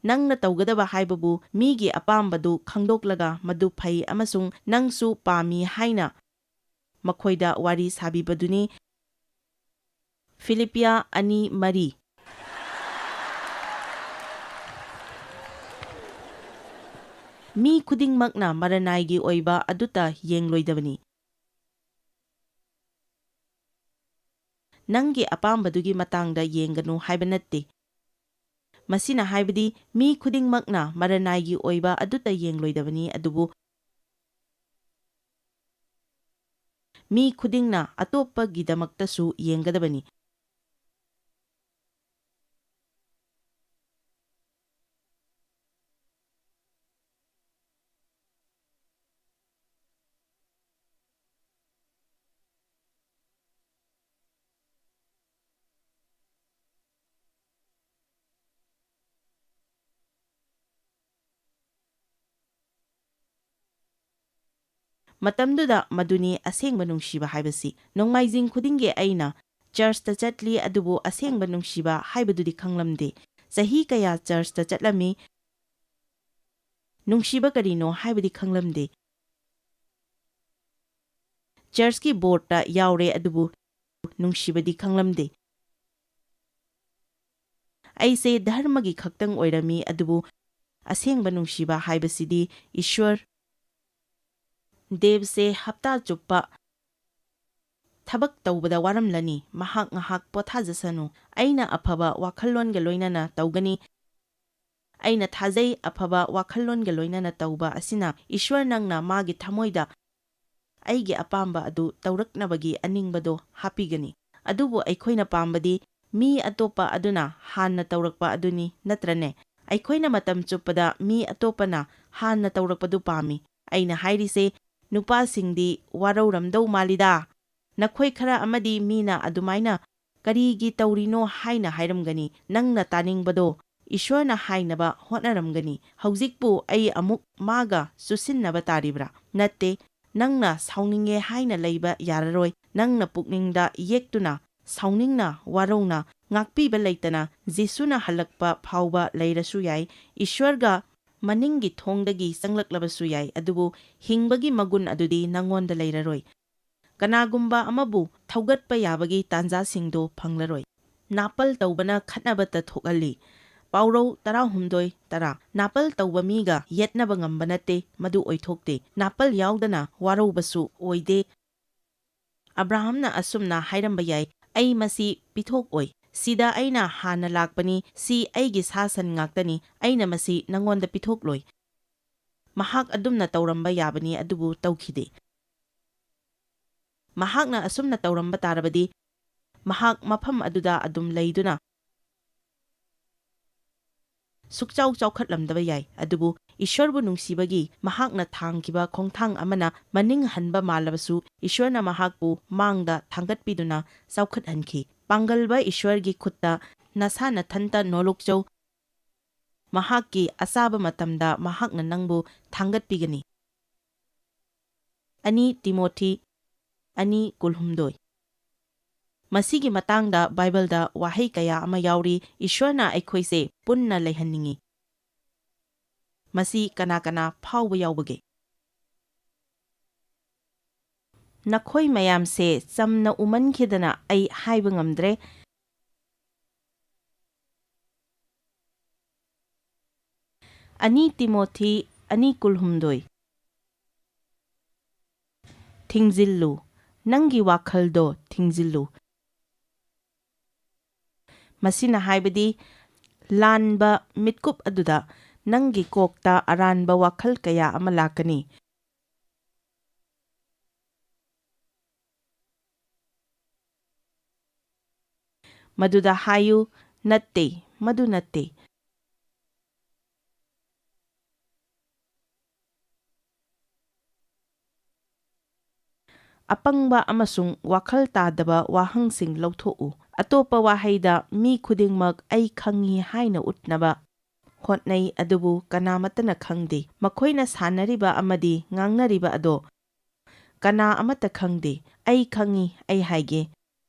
ꯅꯪꯅ ꯇꯧꯒꯗꯕ ꯍꯥꯏꯕꯕꯨ ꯃꯤꯒꯤ ꯑꯄꯥꯝꯕꯗꯨ ꯈꯪꯗꯣꯛꯂꯒ ꯃꯗꯨ ꯐꯩ ꯑꯃꯁꯨꯡ ꯅꯪꯁꯨ ꯄꯥꯝꯃꯤ ꯍꯥꯏꯅ ꯃꯈꯣꯏꯗ ꯋꯥꯔꯤ ꯁꯥꯕꯤꯕꯗꯨꯅꯤ꯫ ꯐꯤꯂꯤꯄꯤꯌꯥ ꯑꯅꯤ ꯃꯔꯤ꯫ ꯃꯤ ꯈꯨꯗꯤꯡꯃꯛꯅ ꯃꯔꯅꯥꯏꯒꯤ ꯑꯣꯏꯕ ꯑꯗꯨꯇ ꯌꯦꯡꯂꯣꯏꯗꯕꯅꯤ꯫ ꯅꯪꯒꯤ ꯑꯄꯥꯝꯕꯗꯨꯒꯤ ꯃꯇꯥꯡꯗ ꯌꯦꯡꯒꯅꯨ ꯍꯥꯏꯕ ꯅꯠꯇꯦ꯫ ꯃꯁꯤꯅ ꯍꯥꯏꯕꯗꯤ ꯃꯤ ꯈꯨꯗꯤꯡꯃꯛꯅ ꯃꯔꯅꯥꯏꯒꯤ ꯑꯣꯏꯕ ꯑꯗꯨꯇ ꯌꯦꯡꯂꯣꯏꯗꯕꯅꯤ, ꯑꯗꯨꯕꯨ ꯃꯤ ꯈꯨꯗꯤꯡꯅ ꯑꯇꯣꯞꯄꯒꯤꯗꯃꯛꯇꯁꯨ ꯌꯦꯡꯒꯗꯕꯅꯤ꯫ ꯃꯇꯝꯗꯨꯗ ꯃꯗꯨꯅꯤ ꯑꯁꯦꯡꯕ ꯅꯨꯡꯁꯤꯕ ꯍꯥꯏꯕꯁꯤ꯫ ꯅꯣꯡꯃꯥꯏꯖꯤꯡ ꯈꯨꯗꯤꯡꯒꯤ ꯑꯩꯅ ꯆꯔꯆꯇ ꯆꯠꯂꯤ, ꯑꯗꯨꯕꯨ ꯑꯁꯦꯡꯕ ꯅꯨꯡꯁꯤꯕ ꯍꯥꯏꯕꯗꯨꯗꯤ ꯈꯪꯂꯝꯗꯦ꯫ ꯆꯍꯤ ꯀꯌꯥ ꯆꯔꯆꯇ ꯆꯠꯂꯝꯃꯤ꯫ ꯅꯨꯡꯁꯤꯕ ꯀꯔꯤꯅꯣ ꯍꯥꯏꯕꯗꯤ ꯈꯪꯂꯝꯗꯦ꯫ ꯆꯔꯆꯀꯤ ꯕꯣꯔꯗꯇ ꯌꯥꯎꯔꯦ, ꯑꯗꯨꯕꯨ ꯅꯨꯡꯁꯤꯕꯗꯤ ꯈꯪꯂꯝꯗꯦ꯫ ꯑꯩꯁꯦ ꯙꯔꯃꯒꯤ ꯈꯛꯇꯪ ꯑꯣꯏꯔꯝꯃꯤ, ꯑꯗꯨꯕꯨ ꯑꯁꯦꯡꯕ ꯅꯨꯡꯁꯤꯕ ꯍꯥꯏꯕꯁꯤꯗꯤ ꯏꯁ꯭ꯋꯔ꯫ ꯗꯦꯕꯁꯦ ꯍꯞꯇꯥ ꯆꯨꯞꯄ ꯊꯕꯛ ꯇꯧꯕꯗ ꯋꯥꯔꯝꯂꯅꯤ꯫ ꯃꯍꯥꯛ ꯉꯥꯏꯍꯥꯛ ꯄꯣꯊꯥꯖꯁꯅꯨ꯫ ꯑꯩꯅ ꯑꯐꯕ ꯋꯥꯈꯜꯂꯣꯟꯒ ꯂꯣꯏꯅꯅ ꯇꯧꯒꯅꯤ꯫ ꯑꯩꯅ ꯊꯥꯖꯩ, ꯑꯐꯕ ꯋꯥꯈꯜꯂꯣꯟꯒ ꯂꯣꯏꯅꯅ ꯇꯧꯕ ꯑꯁꯤꯅ ꯏꯁ꯭ꯋꯔ ꯅꯪꯅ ꯃꯥꯒꯤ ꯊꯃꯣꯏꯗ ꯑꯩꯒꯤ ꯑꯄꯥꯝꯕ ꯑꯗꯨ ꯇꯧꯔꯛꯅꯕꯒꯤ ꯑꯅꯤꯡꯕꯗꯣ ꯍꯥꯞꯄꯤꯒꯅꯤ꯫ ꯑꯗꯨꯕꯨ ꯑꯩꯈꯣꯏꯅ ꯄꯥꯝꯕꯗꯤ ꯃꯤ ꯑꯇꯣꯞꯄ ꯑꯗꯨꯅ ꯍꯥꯟꯅ ꯇꯧꯔꯛꯄ ꯑꯗꯨꯅꯤ, ꯅꯠꯇ꯭ꯔꯅꯦ? ꯑꯩꯈꯣꯏꯅ ꯃꯇꯝ ꯆꯨꯞꯄꯗ ꯃꯤ ꯑꯇꯣꯞꯄꯅ ꯍꯥꯟꯅ ꯇꯧꯔꯛꯄꯗꯨ ꯄꯥꯝꯃꯤ꯫ ꯑꯩꯅ ꯍꯥꯏꯔꯤꯁꯦ, ꯅꯨꯄꯥꯁꯤꯡꯗꯤ ꯋꯥꯔꯧꯔꯝꯗꯧ ꯃꯥꯜꯂꯤꯗ꯫ ꯅꯈꯣꯏ ꯈꯔ ꯑꯃꯗꯤ ꯃꯤꯅ ꯑꯗꯨꯃꯥꯏꯅ ꯀꯔꯤꯒꯤ ꯇꯧꯔꯤꯅꯣ ꯍꯥꯏꯅ ꯍꯥꯏꯔꯝꯒꯅꯤ꯫ ꯅꯪꯅ ꯇꯥꯅꯤꯡꯕꯗꯣ ꯏꯁ꯭ꯋꯔꯅ ꯍꯥꯏꯅꯕ ꯍꯣꯠꯅꯔꯝꯒꯅꯤ꯫ ꯍꯧꯖꯤꯛꯄꯨ ꯑꯩ ꯑꯃꯨꯛ ꯃꯥꯒ ꯆꯨꯁꯤꯟꯅꯕ ꯇꯥꯔꯤꯕ꯭ꯔꯥ? ꯅꯠꯇꯦ, ꯅꯪꯅ ꯁꯥꯎꯅꯤꯡꯉꯦ ꯍꯥꯏꯅ ꯂꯩꯕ ꯌꯥꯔꯔꯣꯏ꯫ ꯅꯪꯅ ꯄꯨꯛꯅꯤꯡꯗ ꯌꯦꯛꯇꯨꯅ, ꯁꯥꯎꯅꯤꯡꯅ, ꯋꯥꯔꯧꯅ, ꯉꯥꯛꯄꯤꯕ ꯂꯩꯇꯅ ꯖꯤꯁꯨꯅ ꯍꯜꯂꯛꯄ ꯐꯥꯎꯕ ꯂꯩꯔꯁꯨ ꯌꯥꯏ꯫ ꯏꯁ꯭ꯋꯔꯒ ꯃꯅꯤꯡꯒꯤ ꯊꯣꯡꯗꯒꯤ ꯆꯪꯂꯛꯂꯕꯁꯨ ꯌꯥꯏ, ꯑꯗꯨꯕꯨ ꯍꯤꯡꯕꯒꯤ ꯃꯒꯨꯟ ꯑꯗꯨꯗꯤ ꯅꯉꯣꯟꯗ ꯂꯩꯔꯔꯣꯏ꯫ ꯀꯅꯥꯒꯨꯝꯕ ꯑꯃꯕꯨ ꯊꯧꯒꯠꯄ ꯌꯥꯕꯒꯤ ꯇꯥꯟꯖꯥꯁꯤꯡꯗꯨ ꯐꯪꯂꯔꯣꯏ꯫ ꯅꯥꯄꯜ ꯇꯧꯕꯅ ꯈꯠꯅꯕꯇ ꯊꯣꯛꯍꯜꯂꯤ꯫ ꯄꯥꯎꯔꯧ ꯇꯔꯥꯍꯨꯝꯗꯣꯏ ꯇꯔꯥ꯫ ꯅꯥꯄꯜ ꯇꯧꯕ ꯃꯤꯒ ꯌꯦꯠꯅꯕ ꯉꯝꯕ ꯅꯠꯇꯦ, ꯃꯗꯨ ꯑꯣꯏꯊꯣꯛꯇꯦ꯫ ꯅꯥꯄꯜ ꯌꯥꯎꯗꯅ ꯋꯥꯔꯧꯕꯁꯨ ꯑꯣꯏꯗꯦ꯫ ꯑꯕ꯭ꯔꯥꯍꯝꯅ ꯑꯁꯨꯝꯅ ꯍꯥꯏꯔꯝꯕ ꯌꯥꯏ, "ꯑꯩ ꯃꯁꯤ ꯄꯤꯊꯣꯛꯑꯣꯏ꯫ ꯁꯤꯗ ꯑꯩꯅ ꯍꯥꯟꯅ ꯂꯥꯛꯄꯅꯤ, ꯁꯤ ꯑꯩꯒꯤ ꯁꯥ ꯁꯟ ꯉꯥꯛꯇꯅꯤ, ꯑꯩꯅ ꯃꯁꯤ ꯅꯉꯣꯟꯗ ꯄꯤꯊꯣꯛꯂꯣꯏ꯫" ꯃꯍꯥꯛ ꯑꯗꯨꯝꯅ ꯇꯧꯔꯝꯕ ꯌꯥꯕꯅꯤ, ꯑꯗꯨꯕꯨ ꯇꯧꯈꯤꯗꯦ꯫ ꯃꯍꯥꯛꯅ ꯑꯁꯨꯝꯅ ꯇꯧꯔꯝꯕ ꯇꯥꯔꯕꯗꯤ, ꯃꯍꯥꯛ ꯃꯐꯝ ꯑꯗꯨꯗ ꯑꯗꯨꯝ ꯂꯩꯗꯨꯅ ꯁꯨꯛꯆꯥꯎ ꯆꯥꯎꯈꯠꯂꯝꯗꯕ ꯌꯥꯏ꯫ ꯑꯗꯨꯕꯨ ꯏꯁ꯭ꯋꯔꯕꯨ ꯅꯨꯡꯁꯤꯕꯒꯤ ꯃꯍꯥꯛꯅ ꯊꯥꯡꯈꯤꯕ ꯈꯣꯡꯊꯥꯡ ꯑꯃꯅ ꯃꯅꯤꯡ ꯍꯟꯕ ꯃꯥꯜꯂꯕꯁꯨ, ꯏꯁ꯭ꯋꯔꯅ ꯃꯍꯥꯛꯄꯨ ꯃꯥꯡꯗ ꯊꯥꯡꯒꯠꯄꯤꯗꯨꯅ ꯆꯥꯎꯈꯠꯍꯟꯈꯤ꯫ ꯄꯥꯡꯒꯜꯕ ꯏꯁ꯭ꯋꯔꯒꯤ ꯈꯨꯠꯇ ꯅꯁꯥ ꯅꯊꯟꯇ ꯅꯣꯂꯣꯛꯆꯧ꯫ ꯃꯍꯥꯛꯀꯤ ꯑꯆꯥꯕ ꯃꯇꯝꯗ ꯃꯍꯥꯛꯅ ꯅꯪꯕꯨ ꯊꯥꯡꯒꯠꯄꯤꯒꯅꯤ꯫ ꯑꯅꯤ ꯇꯤꯃꯣꯊꯤ ꯑꯅꯤ ꯀꯨꯟꯍꯨꯝꯗꯣꯏ꯫ ꯃꯁꯤꯒꯤ ꯃꯇꯥꯡꯗ ꯕꯥꯏꯕꯜꯗ ꯋꯥꯍꯩ ꯀꯌꯥ ꯑꯃ ꯌꯥꯎꯔꯤ, ꯏꯁ꯭ꯋꯔꯅ ꯑꯩꯈꯣꯏꯁꯦ ꯄꯨꯟꯅ ꯂꯩꯍꯟꯅꯤꯡꯏ꯫ ꯃꯁꯤ ꯀꯅꯥ ꯀꯅꯥ ꯐꯥꯎꯕ ꯌꯥꯎꯕꯒꯦ? ꯅꯈꯣꯏ ꯃꯌꯥꯝꯁꯦ ꯆꯝꯅ ꯎꯃꯟꯈꯤꯗꯅ ꯑꯩ ꯍꯥꯏꯕ ꯉꯝꯗ꯭ꯔꯦ꯫ ꯑꯅꯤ ꯇꯤꯃꯣꯊꯤ ꯑꯅꯤ ꯀꯨꯟꯍꯨꯝꯗꯣꯏ꯫ ꯊꯤꯡꯖꯤꯜꯂꯨ, ꯅꯪꯒꯤ ꯋꯥꯈꯜꯗꯣ ꯊꯤꯡꯖꯤꯜꯂꯨ꯫ ꯃꯁꯤꯅ ꯍꯥꯏꯕꯗꯤ, ꯂꯥꯟꯕ ꯃꯤꯠꯀꯨꯞ ꯑꯗꯨꯗ ꯅꯪꯒꯤ ꯀꯣꯛꯇ ꯑꯔꯥꯟꯕ ꯋꯥꯈꯜ ꯀꯌꯥ ꯑꯃ ꯂꯥꯛꯀꯅꯤ꯫ ꯃꯗꯨꯗ ꯍꯥꯏꯌꯨ, "ꯅꯠꯇꯦ, ꯃꯗꯨ ꯅꯠꯇꯦ"꯫ ꯑꯄꯪꯕ ꯑꯃꯁꯨꯡ ꯋꯥꯈꯜ ꯇꯥꯗꯕ ꯋꯥꯍꯪꯁꯤꯡ ꯂꯧꯊꯣꯛꯎ꯫ ꯑꯇꯣꯞꯄ ꯋꯥꯍꯩꯗ, ꯃꯤ ꯈꯨꯗꯤꯡꯃꯛ "ꯑꯩ ꯈꯪꯏ" ꯍꯥꯏꯅ ꯎꯠꯅꯕ ꯍꯣꯠꯅꯩ, ꯑꯗꯨꯕꯨ ꯀꯅꯥꯃꯠꯇꯅ ꯈꯪꯗꯦ꯫ ꯃꯈꯣꯏꯅ ꯁꯥꯟꯅꯔꯤꯕ ꯑꯃꯗꯤ ꯉꯥꯡꯅꯔꯤꯕ ꯑꯗꯣ ꯀꯅꯥ ꯑꯃꯠꯇ ꯈꯪꯗꯦ꯫ "ꯑꯩ ꯈꯪꯏ, ꯑꯩ ꯍꯥꯏꯒꯦ"꯫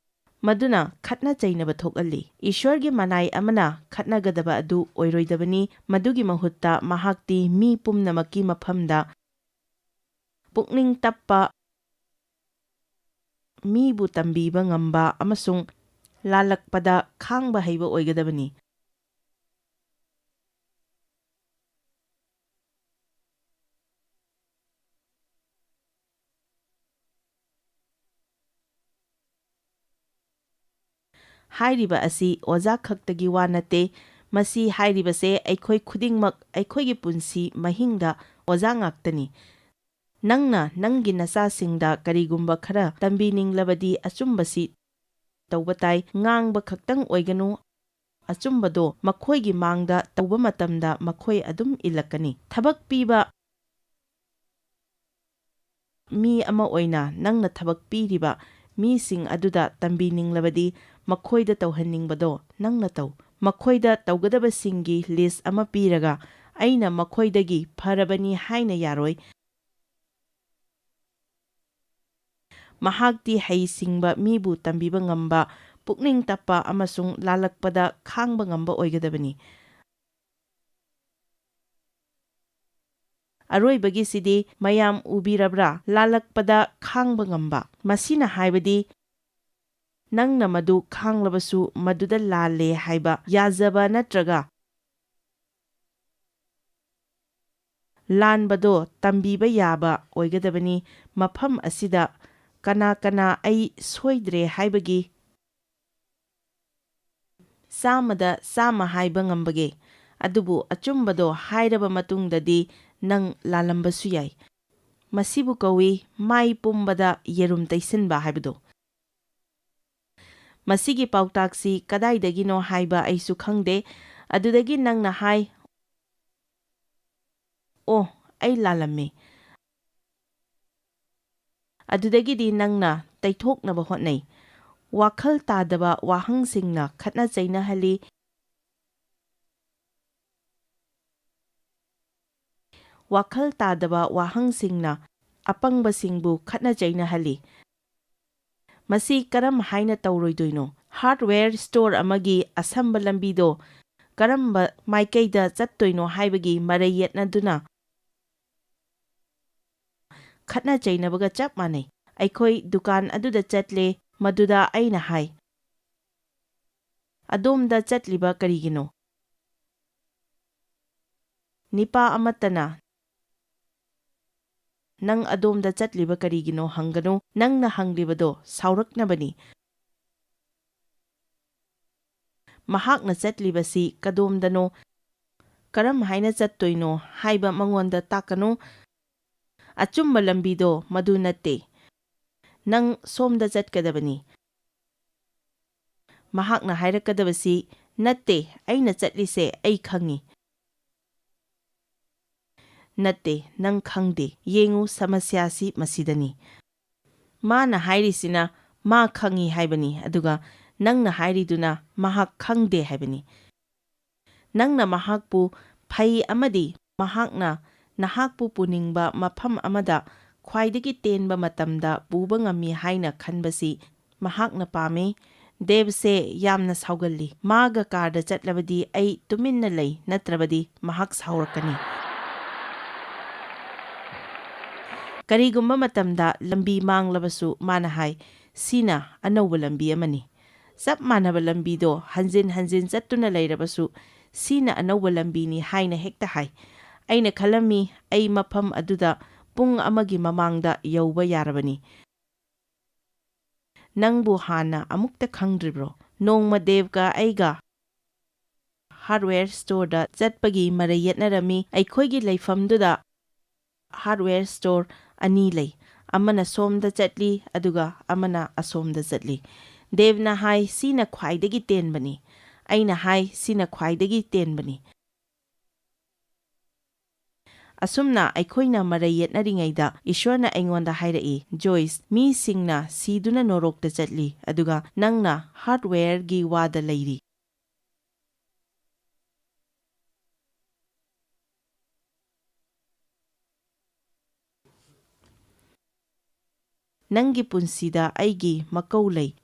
ꯃꯗꯨꯅ ꯈꯠꯅ ꯆꯩꯅꯕ ꯊꯣꯛꯍꯜꯂꯤ꯫ ꯏꯁ꯭ꯋꯔꯒꯤ ꯃꯅꯥꯏ ꯑꯃꯅ ꯈꯠꯅꯒꯗꯕ ꯑꯗꯨ ꯑꯣꯏꯔꯣꯏꯗꯕꯅꯤ꯫ ꯃꯗꯨꯒꯤ ꯃꯍꯨꯠꯇ, ꯃꯍꯥꯛꯇꯤ ꯃꯤ ꯄꯨꯝꯅꯃꯛꯀꯤ ꯃꯐꯝꯗ ꯄꯨꯛꯅꯤꯡ ꯇꯞꯄ, ꯃꯤꯕꯨ ꯇꯝꯕꯤꯕ ꯉꯝꯕ ꯑꯃꯁꯨꯡ ꯂꯥꯜꯂꯛꯄꯗ ꯈꯥꯡꯕ ꯍꯩꯕ ꯑꯣꯏꯒꯗꯕꯅꯤ꯫ ꯍꯥꯏꯔꯤꯕ ꯑꯁꯤ ꯑꯣꯖꯥ ꯈꯛꯇꯒꯤ ꯋꯥ ꯅꯠꯇꯦ꯫ ꯃꯁꯤ ꯍꯥꯏꯔꯤꯕꯁꯦ ꯑꯩꯈꯣꯏ ꯈꯨꯗꯤꯡꯃꯛ ꯑꯩꯈꯣꯏꯒꯤ ꯄꯨꯟꯁꯤ ꯃꯍꯤꯡꯗ ꯑꯣꯖꯥ ꯉꯥꯛꯇꯅꯤ꯫ ꯅꯪꯅ ꯅꯪꯒꯤ ꯅꯆꯥꯁꯤꯡꯗ ꯀꯔꯤꯒꯨꯝꯕ ꯈꯔ ꯇꯝꯕꯤꯅꯤꯡꯂꯕꯗꯤ ꯑꯆꯨꯝꯕꯁꯤ ꯇꯧꯕ ꯇꯥꯏ꯫ ꯉꯥꯡꯕ ꯈꯛꯇꯪ ꯑꯣꯏꯒꯅꯨ, ꯑꯆꯨꯝꯕꯗꯣ ꯃꯈꯣꯏꯒꯤ ꯃꯥꯡꯗ ꯇꯧꯕ ꯃꯇꯝꯗ ꯃꯈꯣꯏ ꯑꯗꯨꯝ ꯏꯜꯂꯛꯀꯅꯤ꯫ ꯊꯕꯛ ꯄꯤꯕ ꯃꯤ ꯑꯃ ꯑꯣꯏꯅ ꯅꯪꯅ ꯊꯕꯛ ꯄꯤꯔꯤꯕ ꯃꯤꯁꯤꯡ ꯑꯗꯨꯗ ꯇꯝꯕꯤꯅꯤꯡꯂꯕꯗꯤ, ꯃꯈꯣꯏꯗ ꯇꯧꯍꯟꯅꯤꯡꯕꯗꯣ ꯅꯪꯅ ꯇꯧ꯫ ꯃꯈꯣꯏꯗ ꯇꯧꯒꯗꯕꯁꯤꯡꯒꯤ ꯂꯤꯁ꯭ꯠ ꯑꯃ ꯄꯤꯔꯒ, "ꯑꯩꯅ ꯃꯈꯣꯏꯗꯒꯤ ꯐꯔꯕꯅꯤ" ꯍꯥꯏꯅ ꯌꯥꯔꯣꯏ꯫ ꯃꯍꯥꯛꯇꯤ ꯍꯩꯁꯤꯡꯕ, ꯃꯤꯕꯨ ꯇꯝꯕꯤꯕ ꯉꯝꯕ, ꯄꯨꯛꯅꯤꯡ ꯇꯞꯄ ꯑꯃꯁꯨꯡ ꯂꯥꯜꯂꯛꯄꯗ ꯈꯥꯡꯕ ꯉꯝꯕ ꯑꯣꯏꯒꯗꯕꯅꯤ꯫ ꯑꯔꯣꯏꯕꯒꯤꯁꯤꯗꯤ ꯃꯌꯥꯝ ꯎꯕꯤꯔꯕ꯭ꯔꯥ? ꯂꯥꯜꯂꯛꯄꯗ ꯈꯥꯡꯕ ꯉꯝꯕ꯫ ꯃꯁꯤꯅ ꯍꯥꯏꯕꯗꯤ ꯅꯪꯅ ꯃꯗꯨ ꯈꯥꯡꯂꯕꯁꯨ ꯃꯗꯨꯗ ꯂꯥꯜꯂꯦ ꯍꯥꯏꯕ ꯌꯥꯖꯕ ꯅꯠꯇ꯭ꯔꯒ ꯂꯥꯟꯕꯗꯣ ꯇꯝꯕꯤꯕ ꯌꯥꯕ ꯑꯣꯏꯒꯗꯕꯅꯤ꯫ ꯃꯐꯝ ꯑꯁꯤꯗ ꯀꯅꯥ ꯀꯅꯥ ꯑꯩ ꯁꯣꯏꯗ꯭ꯔꯦ ꯍꯥꯏꯕꯒꯤ ꯆꯥꯝꯃꯗ ꯆꯥꯝꯃ ꯍꯥꯏꯕ ꯉꯝꯕꯒꯦ? ꯑꯗꯨꯕꯨ ꯑꯆꯨꯝꯕꯗꯣ ꯍꯥꯏꯔꯕ ꯃꯇꯨꯡꯗꯗꯤ ꯅꯪ ꯂꯥꯜꯂꯝꯕꯁꯨ ꯌꯥꯏ꯫ ꯃꯁꯤꯕꯨ ꯀꯧꯏ ꯃꯥꯏ ꯄꯨꯝꯕꯗ ꯌꯦꯔꯨꯝ ꯇꯩꯁꯤꯟꯕ ꯍꯥꯏꯕꯗꯣ꯫ ꯃꯁꯤꯒꯤ ꯄꯥꯎꯇꯥꯛꯁꯤ ꯀꯗꯥꯏꯗꯒꯤꯅꯣ ꯍꯥꯏꯕ ꯑꯩꯁꯨ ꯈꯪꯗꯦ꯫ ꯑꯗꯨꯗꯒꯤ ꯅꯪꯅ ꯍꯥꯏ, "ꯑꯣ, ꯑꯩ ꯂꯥꯜꯂꯝꯃꯤ꯫" ꯑꯗꯨꯗꯒꯤꯗꯤ ꯅꯪꯅ ꯇꯩꯊꯣꯛꯅꯕ ꯍꯣꯠꯅꯩ꯫ ꯋꯥꯈꯜ ꯇꯥꯗꯕ ꯋꯥꯍꯪꯁꯤꯡꯅ ꯈꯠꯅ ꯆꯩꯅꯍꯜꯂꯤ꯫ ꯋꯥꯈꯜ ꯇꯥꯗꯕ ꯋꯥꯍꯪꯁꯤꯡꯅ ꯑꯄꯪꯕꯁꯤꯡꯕꯨ ꯈꯠꯅ ꯆꯩꯅꯍꯜꯂꯤ꯫ ꯃꯁꯤ ꯀꯔꯝ ꯍꯥꯏꯅ ꯇꯧꯔꯣꯏꯗꯣꯏꯅꯣ? ꯍꯥꯔꯗꯋꯦꯌꯔ ꯁ꯭ꯇꯣꯔ ꯑꯃꯒꯤ ꯑꯁꯝꯕ ꯂꯝꯕꯤꯗꯣ ꯀꯔꯝꯕ ꯃꯥꯏꯀꯩꯗ ꯆꯠꯇꯣꯏꯅꯣ ꯍꯥꯏꯕꯒꯤ ꯃꯔꯩ ꯌꯦꯠꯅꯗꯨꯅ ꯈꯠꯅ ꯆꯩꯅꯕꯒ ꯆꯞ ꯃꯥꯟꯅꯩ꯫ ꯑꯩꯈꯣꯏ ꯗꯨꯀꯥꯟ ꯑꯗꯨꯗ ꯆꯠꯂꯦ, ꯃꯗꯨꯗ ꯑꯩꯅ ꯍꯥꯏ, "ꯑꯗꯣꯝꯗ ꯆꯠꯂꯤꯕ ꯀꯔꯤꯒꯤꯅꯣ?" ꯅꯤꯄꯥ ꯑꯃꯠꯇꯅ "ꯅꯪ ꯑꯗꯣꯝꯗ ꯆꯠꯂꯤꯕ ꯀꯔꯤꯒꯤꯅꯣ?" ꯍꯪꯒꯅꯨ꯫ ꯅꯪꯅ ꯍꯪꯂꯤꯕꯗꯣ ꯁꯥꯎꯔꯛꯅꯕꯅꯤ꯫ ꯃꯍꯥꯛꯅ ꯆꯠꯂꯤꯕꯁꯤ ꯀꯗꯣꯝꯗꯅꯣ, ꯀꯔꯝ ꯍꯥꯏꯅ ꯆꯠꯇꯣꯏꯅꯣ ꯍꯥꯏꯕ ꯃꯉꯣꯟꯗ ꯇꯥꯛꯀꯅꯨ꯫ ꯑꯆꯨꯝꯕ ꯂꯝꯕꯤꯗꯣ ꯃꯗꯨ ꯅꯠꯇꯦ꯫ ꯅꯪ ꯁꯣꯝꯗ ꯆꯠꯀꯗꯕꯅꯤ꯫ ꯃꯍꯥꯛꯅ ꯍꯥꯏꯔꯛꯀꯗꯕꯁꯤ, "ꯅꯠꯇꯦ, ꯑꯩꯅ ꯆꯠꯂꯤꯁꯦ ꯑꯩ ꯈꯪꯏ꯫" "ꯅꯠꯇꯦ, ꯅꯪ ꯈꯪꯗꯦ꯫ ꯌꯦꯡꯉꯨ, ꯁꯃꯁ꯭ꯌꯥꯁꯤ ꯃꯁꯤꯗꯅꯤ꯫" ꯃꯥꯅ ꯍꯥꯏꯔꯤꯁꯤꯅ ꯃꯥ ꯈꯪꯏ ꯍꯥꯏꯕꯅꯤ, ꯑꯗꯨꯒ ꯅꯪꯅ ꯍꯥꯏꯔꯤꯗꯨꯅ ꯃꯍꯥꯛ ꯈꯪꯗꯦ ꯍꯥꯏꯕꯅꯤ꯫ ꯅꯪꯅ ꯃꯍꯥꯛꯄꯨ ꯐꯩ ꯑꯃꯗꯤ ꯃꯍꯥꯛꯅ ꯅꯍꯥꯛꯄꯨ ꯄꯨꯅꯤꯡꯕ ꯃꯐꯝ ꯑꯃꯗ ꯈ꯭ꯋꯥꯏꯗꯒꯤ ꯇꯦꯟꯕ ꯃꯇꯝꯗ ꯄꯨꯕ ꯉꯝꯃꯤ ꯍꯥꯏꯅ ꯈꯟꯕꯁꯤ ꯃꯍꯥꯛꯅ ꯄꯥꯝꯃꯤ꯫ ꯗꯦꯕꯁꯦ ꯌꯥꯝꯅ ꯁꯥꯎꯒꯜꯂꯤ꯫ ꯃꯥꯒ ꯀꯥꯔꯗ ꯆꯠꯂꯕꯗꯤ ꯑꯩ ꯇꯨꯃꯤꯟꯅ ꯂꯩ, ꯅꯠꯇ꯭ꯔꯕꯗꯤ ꯃꯍꯥꯛ ꯁꯥꯎꯔꯛꯀꯅꯤ꯫ ꯀꯔꯤꯒꯨꯝꯕ ꯃꯇꯝꯗ ꯂꯝꯕꯤ ꯃꯥꯡꯂꯕꯁꯨ ꯃꯥꯅ ꯍꯥꯏ, "ꯁꯤꯅ ꯑꯅꯧꯕ ꯂꯝꯕꯤ ꯑꯃꯅꯤ꯫" ꯆꯞ ꯃꯥꯟꯅꯕ ꯂꯝꯕꯤꯗꯣ ꯍꯟꯖꯤꯟ ꯍꯟꯖꯤꯟ ꯆꯠꯇꯨꯅ ꯂꯩꯔꯕꯁꯨ, "ꯁꯤꯅ ꯑꯅꯧꯕ ꯂꯝꯕꯤꯅꯤ" ꯍꯥꯏꯅ ꯍꯦꯛꯇ ꯍꯥꯏ꯫ ꯑꯩꯅ ꯈꯜꯂꯝꯃꯤ, ꯑꯩ ꯃꯐꯝ ꯑꯗꯨꯗ ꯄꯨꯡ ꯑꯃꯒꯤ ꯃꯃꯥꯡꯗ ꯌꯧꯕ ꯌꯥꯔꯕꯅꯤ꯫ ꯅꯪꯕꯨ ꯍꯥꯟꯅ ꯑꯃꯨꯛꯇ ꯈꯪꯗ꯭ꯔꯤꯕ꯭ꯔꯣ? ꯅꯣꯡꯃ ꯗꯦꯕꯀ ꯑꯩꯒ ꯍꯥꯔꯗꯋꯦꯌꯔ ꯁ꯭ꯇꯣꯔꯗ ꯆꯠꯄꯒꯤ ꯃꯔꯩ ꯌꯦꯠꯅꯔꯝꯃꯤ꯫ ꯑꯩꯈꯣꯏꯒꯤ ꯂꯩꯐꯝꯗꯨꯗ ꯍꯥꯔꯗꯋꯦꯌꯔ ꯁ꯭ꯇꯣꯔ ꯑꯅꯤ ꯂꯩ꯫ ꯑꯃꯅ ꯁꯣꯝꯗ ꯆꯠꯂꯤ, ꯑꯗꯨꯒ ꯑꯃꯅ ꯑꯁꯣꯝꯗ ꯆꯠꯂꯤ꯫ ꯗꯦꯕꯅ ꯍꯥꯏ, "ꯁꯤꯅ ꯈ꯭ꯋꯥꯏꯗꯒꯤ ꯇꯦꯟꯕꯅꯤ꯫" ꯑꯩꯅ ꯍꯥꯏ, "ꯁꯤꯅ ꯈ꯭ꯋꯥꯏꯗꯒꯤ ꯇꯦꯟꯕꯅꯤ꯫" ꯑꯁꯨꯝꯅ ꯑꯩꯈꯣꯏꯅ ꯃꯔꯩ ꯌꯦꯠꯅꯔꯤꯉꯩꯗ ꯏꯁ꯭ꯋꯔꯅ ꯑꯩꯉꯣꯟꯗ ꯍꯥꯏꯔꯛꯏ, "ꯖꯣꯏꯁ, ꯃꯤꯁꯤꯡꯅ ꯁꯤꯗꯨꯅ ꯅꯣꯔꯣꯛꯇ ꯆꯠꯂꯤ, ꯑꯗꯨꯒ ꯅꯪꯅ ꯍꯥꯔꯗꯋꯦꯌꯔꯒꯤ ꯋꯥꯗ ꯂꯩꯔꯤ꯫" ꯅꯪꯒꯤ ꯄꯨꯟꯁꯤꯗ ꯑꯩꯒꯤ ꯃꯀꯧ ꯂꯩ꯫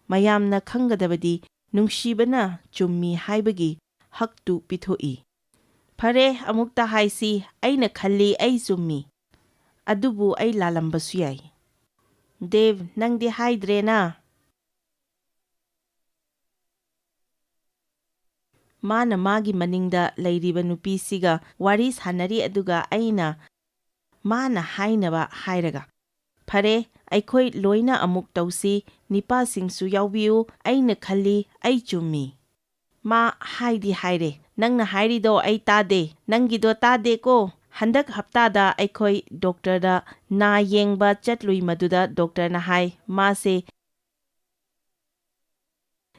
ꯃꯌꯥꯝꯅ ꯈꯪꯒꯗꯕꯗꯤ ꯅꯨꯡꯁꯤꯕꯅ ꯆꯨꯝꯃꯤ ꯍꯥꯏꯕꯒꯤ ꯍꯛꯇꯨ ꯄꯤꯊꯣꯛꯏ꯫ ꯐꯔꯦ, ꯑꯃꯨꯛꯇ ꯍꯥꯏꯁꯤ, ꯑꯩꯅ ꯈꯜꯂꯤ ꯑꯩ ꯆꯨꯝꯃꯤ꯫ ꯑꯗꯨꯕꯨ ꯑꯩ ꯂꯥꯜꯂꯝꯕꯁꯨ ꯌꯥꯏ꯫ ꯗꯦꯕ, ꯅꯪꯗꯤ ꯍꯥꯏꯗ꯭ꯔꯦꯅ? ꯃꯥꯅ ꯃꯥꯒꯤ ꯃꯅꯤꯡꯗ ꯂꯩꯔꯤꯕ ꯅꯨꯄꯤꯁꯤꯒ ꯋꯥꯔꯤ ꯁꯥꯟꯅꯔꯤ, ꯑꯗꯨꯒ ꯑꯩꯅ ꯃꯥꯅ ꯍꯥꯏꯅꯕ ꯍꯥꯏꯔꯒ, "ꯐꯔꯦ, ꯑꯩꯈꯣꯏ ꯂꯣꯏꯅ ꯑꯃꯨꯛ ꯇꯧꯁꯤ, ꯅꯤꯄꯥꯁꯤꯡꯁꯨ ꯌꯥꯎꯕꯤꯌꯨ, ꯑꯩꯅ ꯈꯜꯂꯤ ꯑꯩ ꯆꯨꯝꯃꯤ꯫" ꯃꯥ ꯍꯥꯏꯗꯤ ꯍꯥꯏꯔꯦ, "ꯅꯪꯅ ꯍꯥꯏꯔꯤꯗꯣ ꯑꯩ ꯇꯥꯗꯦ, ꯅꯪꯒꯤꯗꯣ ꯇꯥꯗꯦꯀꯣ꯫ ꯍꯟꯗꯛ ꯍꯞꯇꯥꯗ ꯑꯩꯈꯣꯏ ꯗꯣꯛꯇꯔꯗ ꯅꯥ ꯌꯦꯡꯕ ꯆꯠꯂꯨꯏ, ꯃꯗꯨꯗ ꯗꯣꯛꯇꯔꯅ ꯍꯥꯏ, ꯃꯥꯁꯦ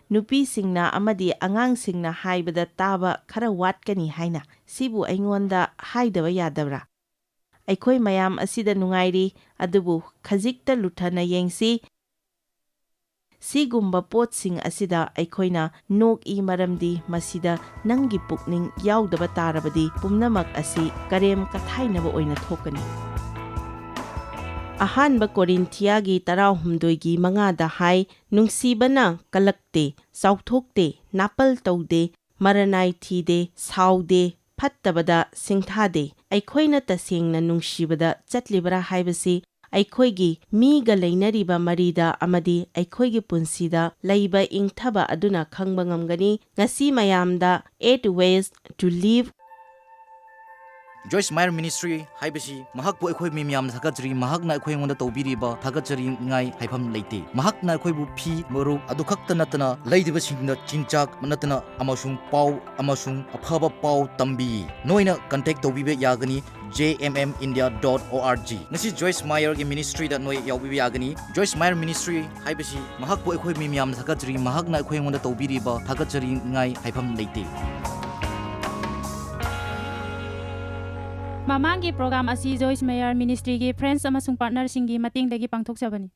ꯅꯨꯄꯤꯁꯤꯡꯅ ꯑꯃꯗꯤ ꯑꯉꯥꯡꯁꯤꯡꯅ ꯍꯥꯏꯕꯗ ꯇꯥꯕ ꯈꯔ ꯋꯥꯠꯀꯅꯤ ꯍꯥꯏꯅ꯫ ꯁꯤꯕꯨ ꯑꯩꯉꯣꯟꯗ ꯍꯥꯏꯗꯕ ꯌꯥꯗꯕ꯭ꯔꯥ? ꯑꯩꯈꯣꯏ ꯃꯌꯥꯝ ꯑꯁꯤꯗ ꯅꯨꯡꯉꯥꯏꯔꯤ, ꯑꯗꯨꯕꯨ ꯈꯖꯤꯛꯇ ꯂꯨꯊꯅ ꯌꯦꯡꯁꯤ꯫ ꯁꯤꯒꯨꯝꯕ ꯄꯣꯠꯁꯤꯡ ꯑꯁꯤꯗ ꯑꯩꯈꯣꯏꯅ ꯅꯣꯛꯏ, ꯃꯔꯝꯗꯤ ꯃꯁꯤꯗ ꯅꯪꯒꯤ ꯄꯨꯛꯅꯤꯡ ꯌꯥꯎꯗꯕ ꯇꯥꯔꯕꯗꯤ ꯄꯨꯝꯅꯃꯛ ꯑꯁꯤ ꯀꯔꯦꯝ ꯀꯊꯥꯏꯅꯕ ꯑꯣꯏꯅ ꯊꯣꯛꯀꯅꯤ꯫" ꯑꯍꯥꯟꯕ ꯀꯣꯔꯤꯟꯊꯤꯌꯥꯒꯤ ꯇꯔꯥꯍꯨꯝꯗꯣꯏꯒꯤ ꯃꯉꯥꯗ ꯍꯥꯏ, "ꯅꯨꯡꯁꯤꯕꯅ ꯀꯂꯛꯇꯦ, ꯆꯥꯎꯊꯣꯛꯇꯦ, ꯅꯥꯄꯜ ꯇꯧꯗꯦ, ꯃꯔꯅꯥꯏ ꯊꯤꯗꯦ, ꯁꯥꯎꯗꯦ, ꯐꯠꯇꯕꯗ ꯁꯤꯡꯊꯥꯗꯦ꯫ ꯑꯩꯈꯣꯏꯅ ꯇꯁꯦꯡꯅ ꯅꯨꯡꯁꯤꯕꯗ ꯆꯠꯂꯤꯕ꯭ꯔꯥ ꯍꯥꯏꯕꯁꯤ ꯑꯩꯈꯣꯏꯒꯤ ꯃꯤꯒ ꯂꯩꯅꯔꯤꯕ ꯃꯔꯤꯗ ꯑꯃꯗꯤ ꯑꯩꯈꯣꯏꯒꯤ ꯄꯨꯟꯁꯤꯗ ꯂꯩꯕ ꯏꯪꯊꯕ ꯑꯗꯨꯅ ꯈꯪꯕ ꯉꯝꯒꯅꯤ꯫ ꯉꯁꯤ ꯃꯌꯥꯝꯗ Eight Ways to Live꯫ Joyce Meyer Ministry ꯍꯥꯏꯕꯁꯤ ꯃꯍꯥꯛꯄꯨ ꯑꯩꯈꯣꯏ ꯃꯤ ꯃꯌꯥꯝꯅ ꯊꯥꯒꯠꯆꯔꯤ꯫ ꯃꯍꯥꯛꯅ ꯑꯩꯈꯣꯏ ꯑꯩꯉꯣꯟꯗ ꯇꯧꯕꯤꯔꯤꯕ ꯊꯥꯒꯠꯆꯅꯤꯡꯉꯥꯏ ꯍꯥꯏꯐꯝ ꯂꯩꯇꯦ꯫ ꯃꯍꯥꯛꯅ ꯑꯩꯈꯣꯏꯕꯨ ꯐꯤ, ꯃꯔꯨꯞ ꯑꯗꯨ ꯈꯛꯇ ꯅꯠꯇꯅ ꯂꯩꯔꯤꯕꯁꯤꯡꯗ ꯆꯤꯟꯖꯥꯛ ꯅꯠꯇꯅ ꯑꯃꯁꯨꯡ ꯄꯥꯎ ꯑꯃꯁꯨꯡ ꯑꯐꯕ ꯄꯥꯎ ꯇꯝꯕꯤ꯫ ꯅꯣꯏꯅ contact ꯇꯧꯕꯤꯕ ꯌꯥꯒꯅꯤ J M M India dot O R G꯫ ꯉꯁꯤ Joyce Meyer ꯒꯤ ministry ꯗ ꯅꯣꯏ ꯌꯥꯎꯕꯤꯕ ꯌꯥꯒꯅꯤ꯫ Joyce Meyer Ministry ꯍꯥꯏꯕꯁꯤ ꯃꯍꯥꯛꯄꯨ ꯑꯩꯈꯣꯏ ꯃꯤ ꯃꯌꯥꯝꯅ ꯊꯥꯒꯠꯆꯔꯤ꯫ ꯃꯍꯥꯛꯅ ꯑꯩꯈꯣꯏ ꯑꯩꯉꯣꯟꯗ ꯇꯧꯕꯤꯔꯤꯕ ꯊꯥꯒꯠꯆꯅꯤꯡꯉꯥꯏ ꯍꯥꯏꯐꯝ ꯂꯩꯇꯦ꯫ ꯃꯃꯥꯡꯒꯤ program ꯑꯁꯤ Joyce Meyer Ministry ꯒꯤ friends ꯑꯃꯁꯨꯡ partner ꯁꯤꯡꯒꯤ ꯃꯇꯦꯡꯗꯒꯤ ꯄꯥꯡꯊꯣꯛꯆꯕꯅꯤ꯫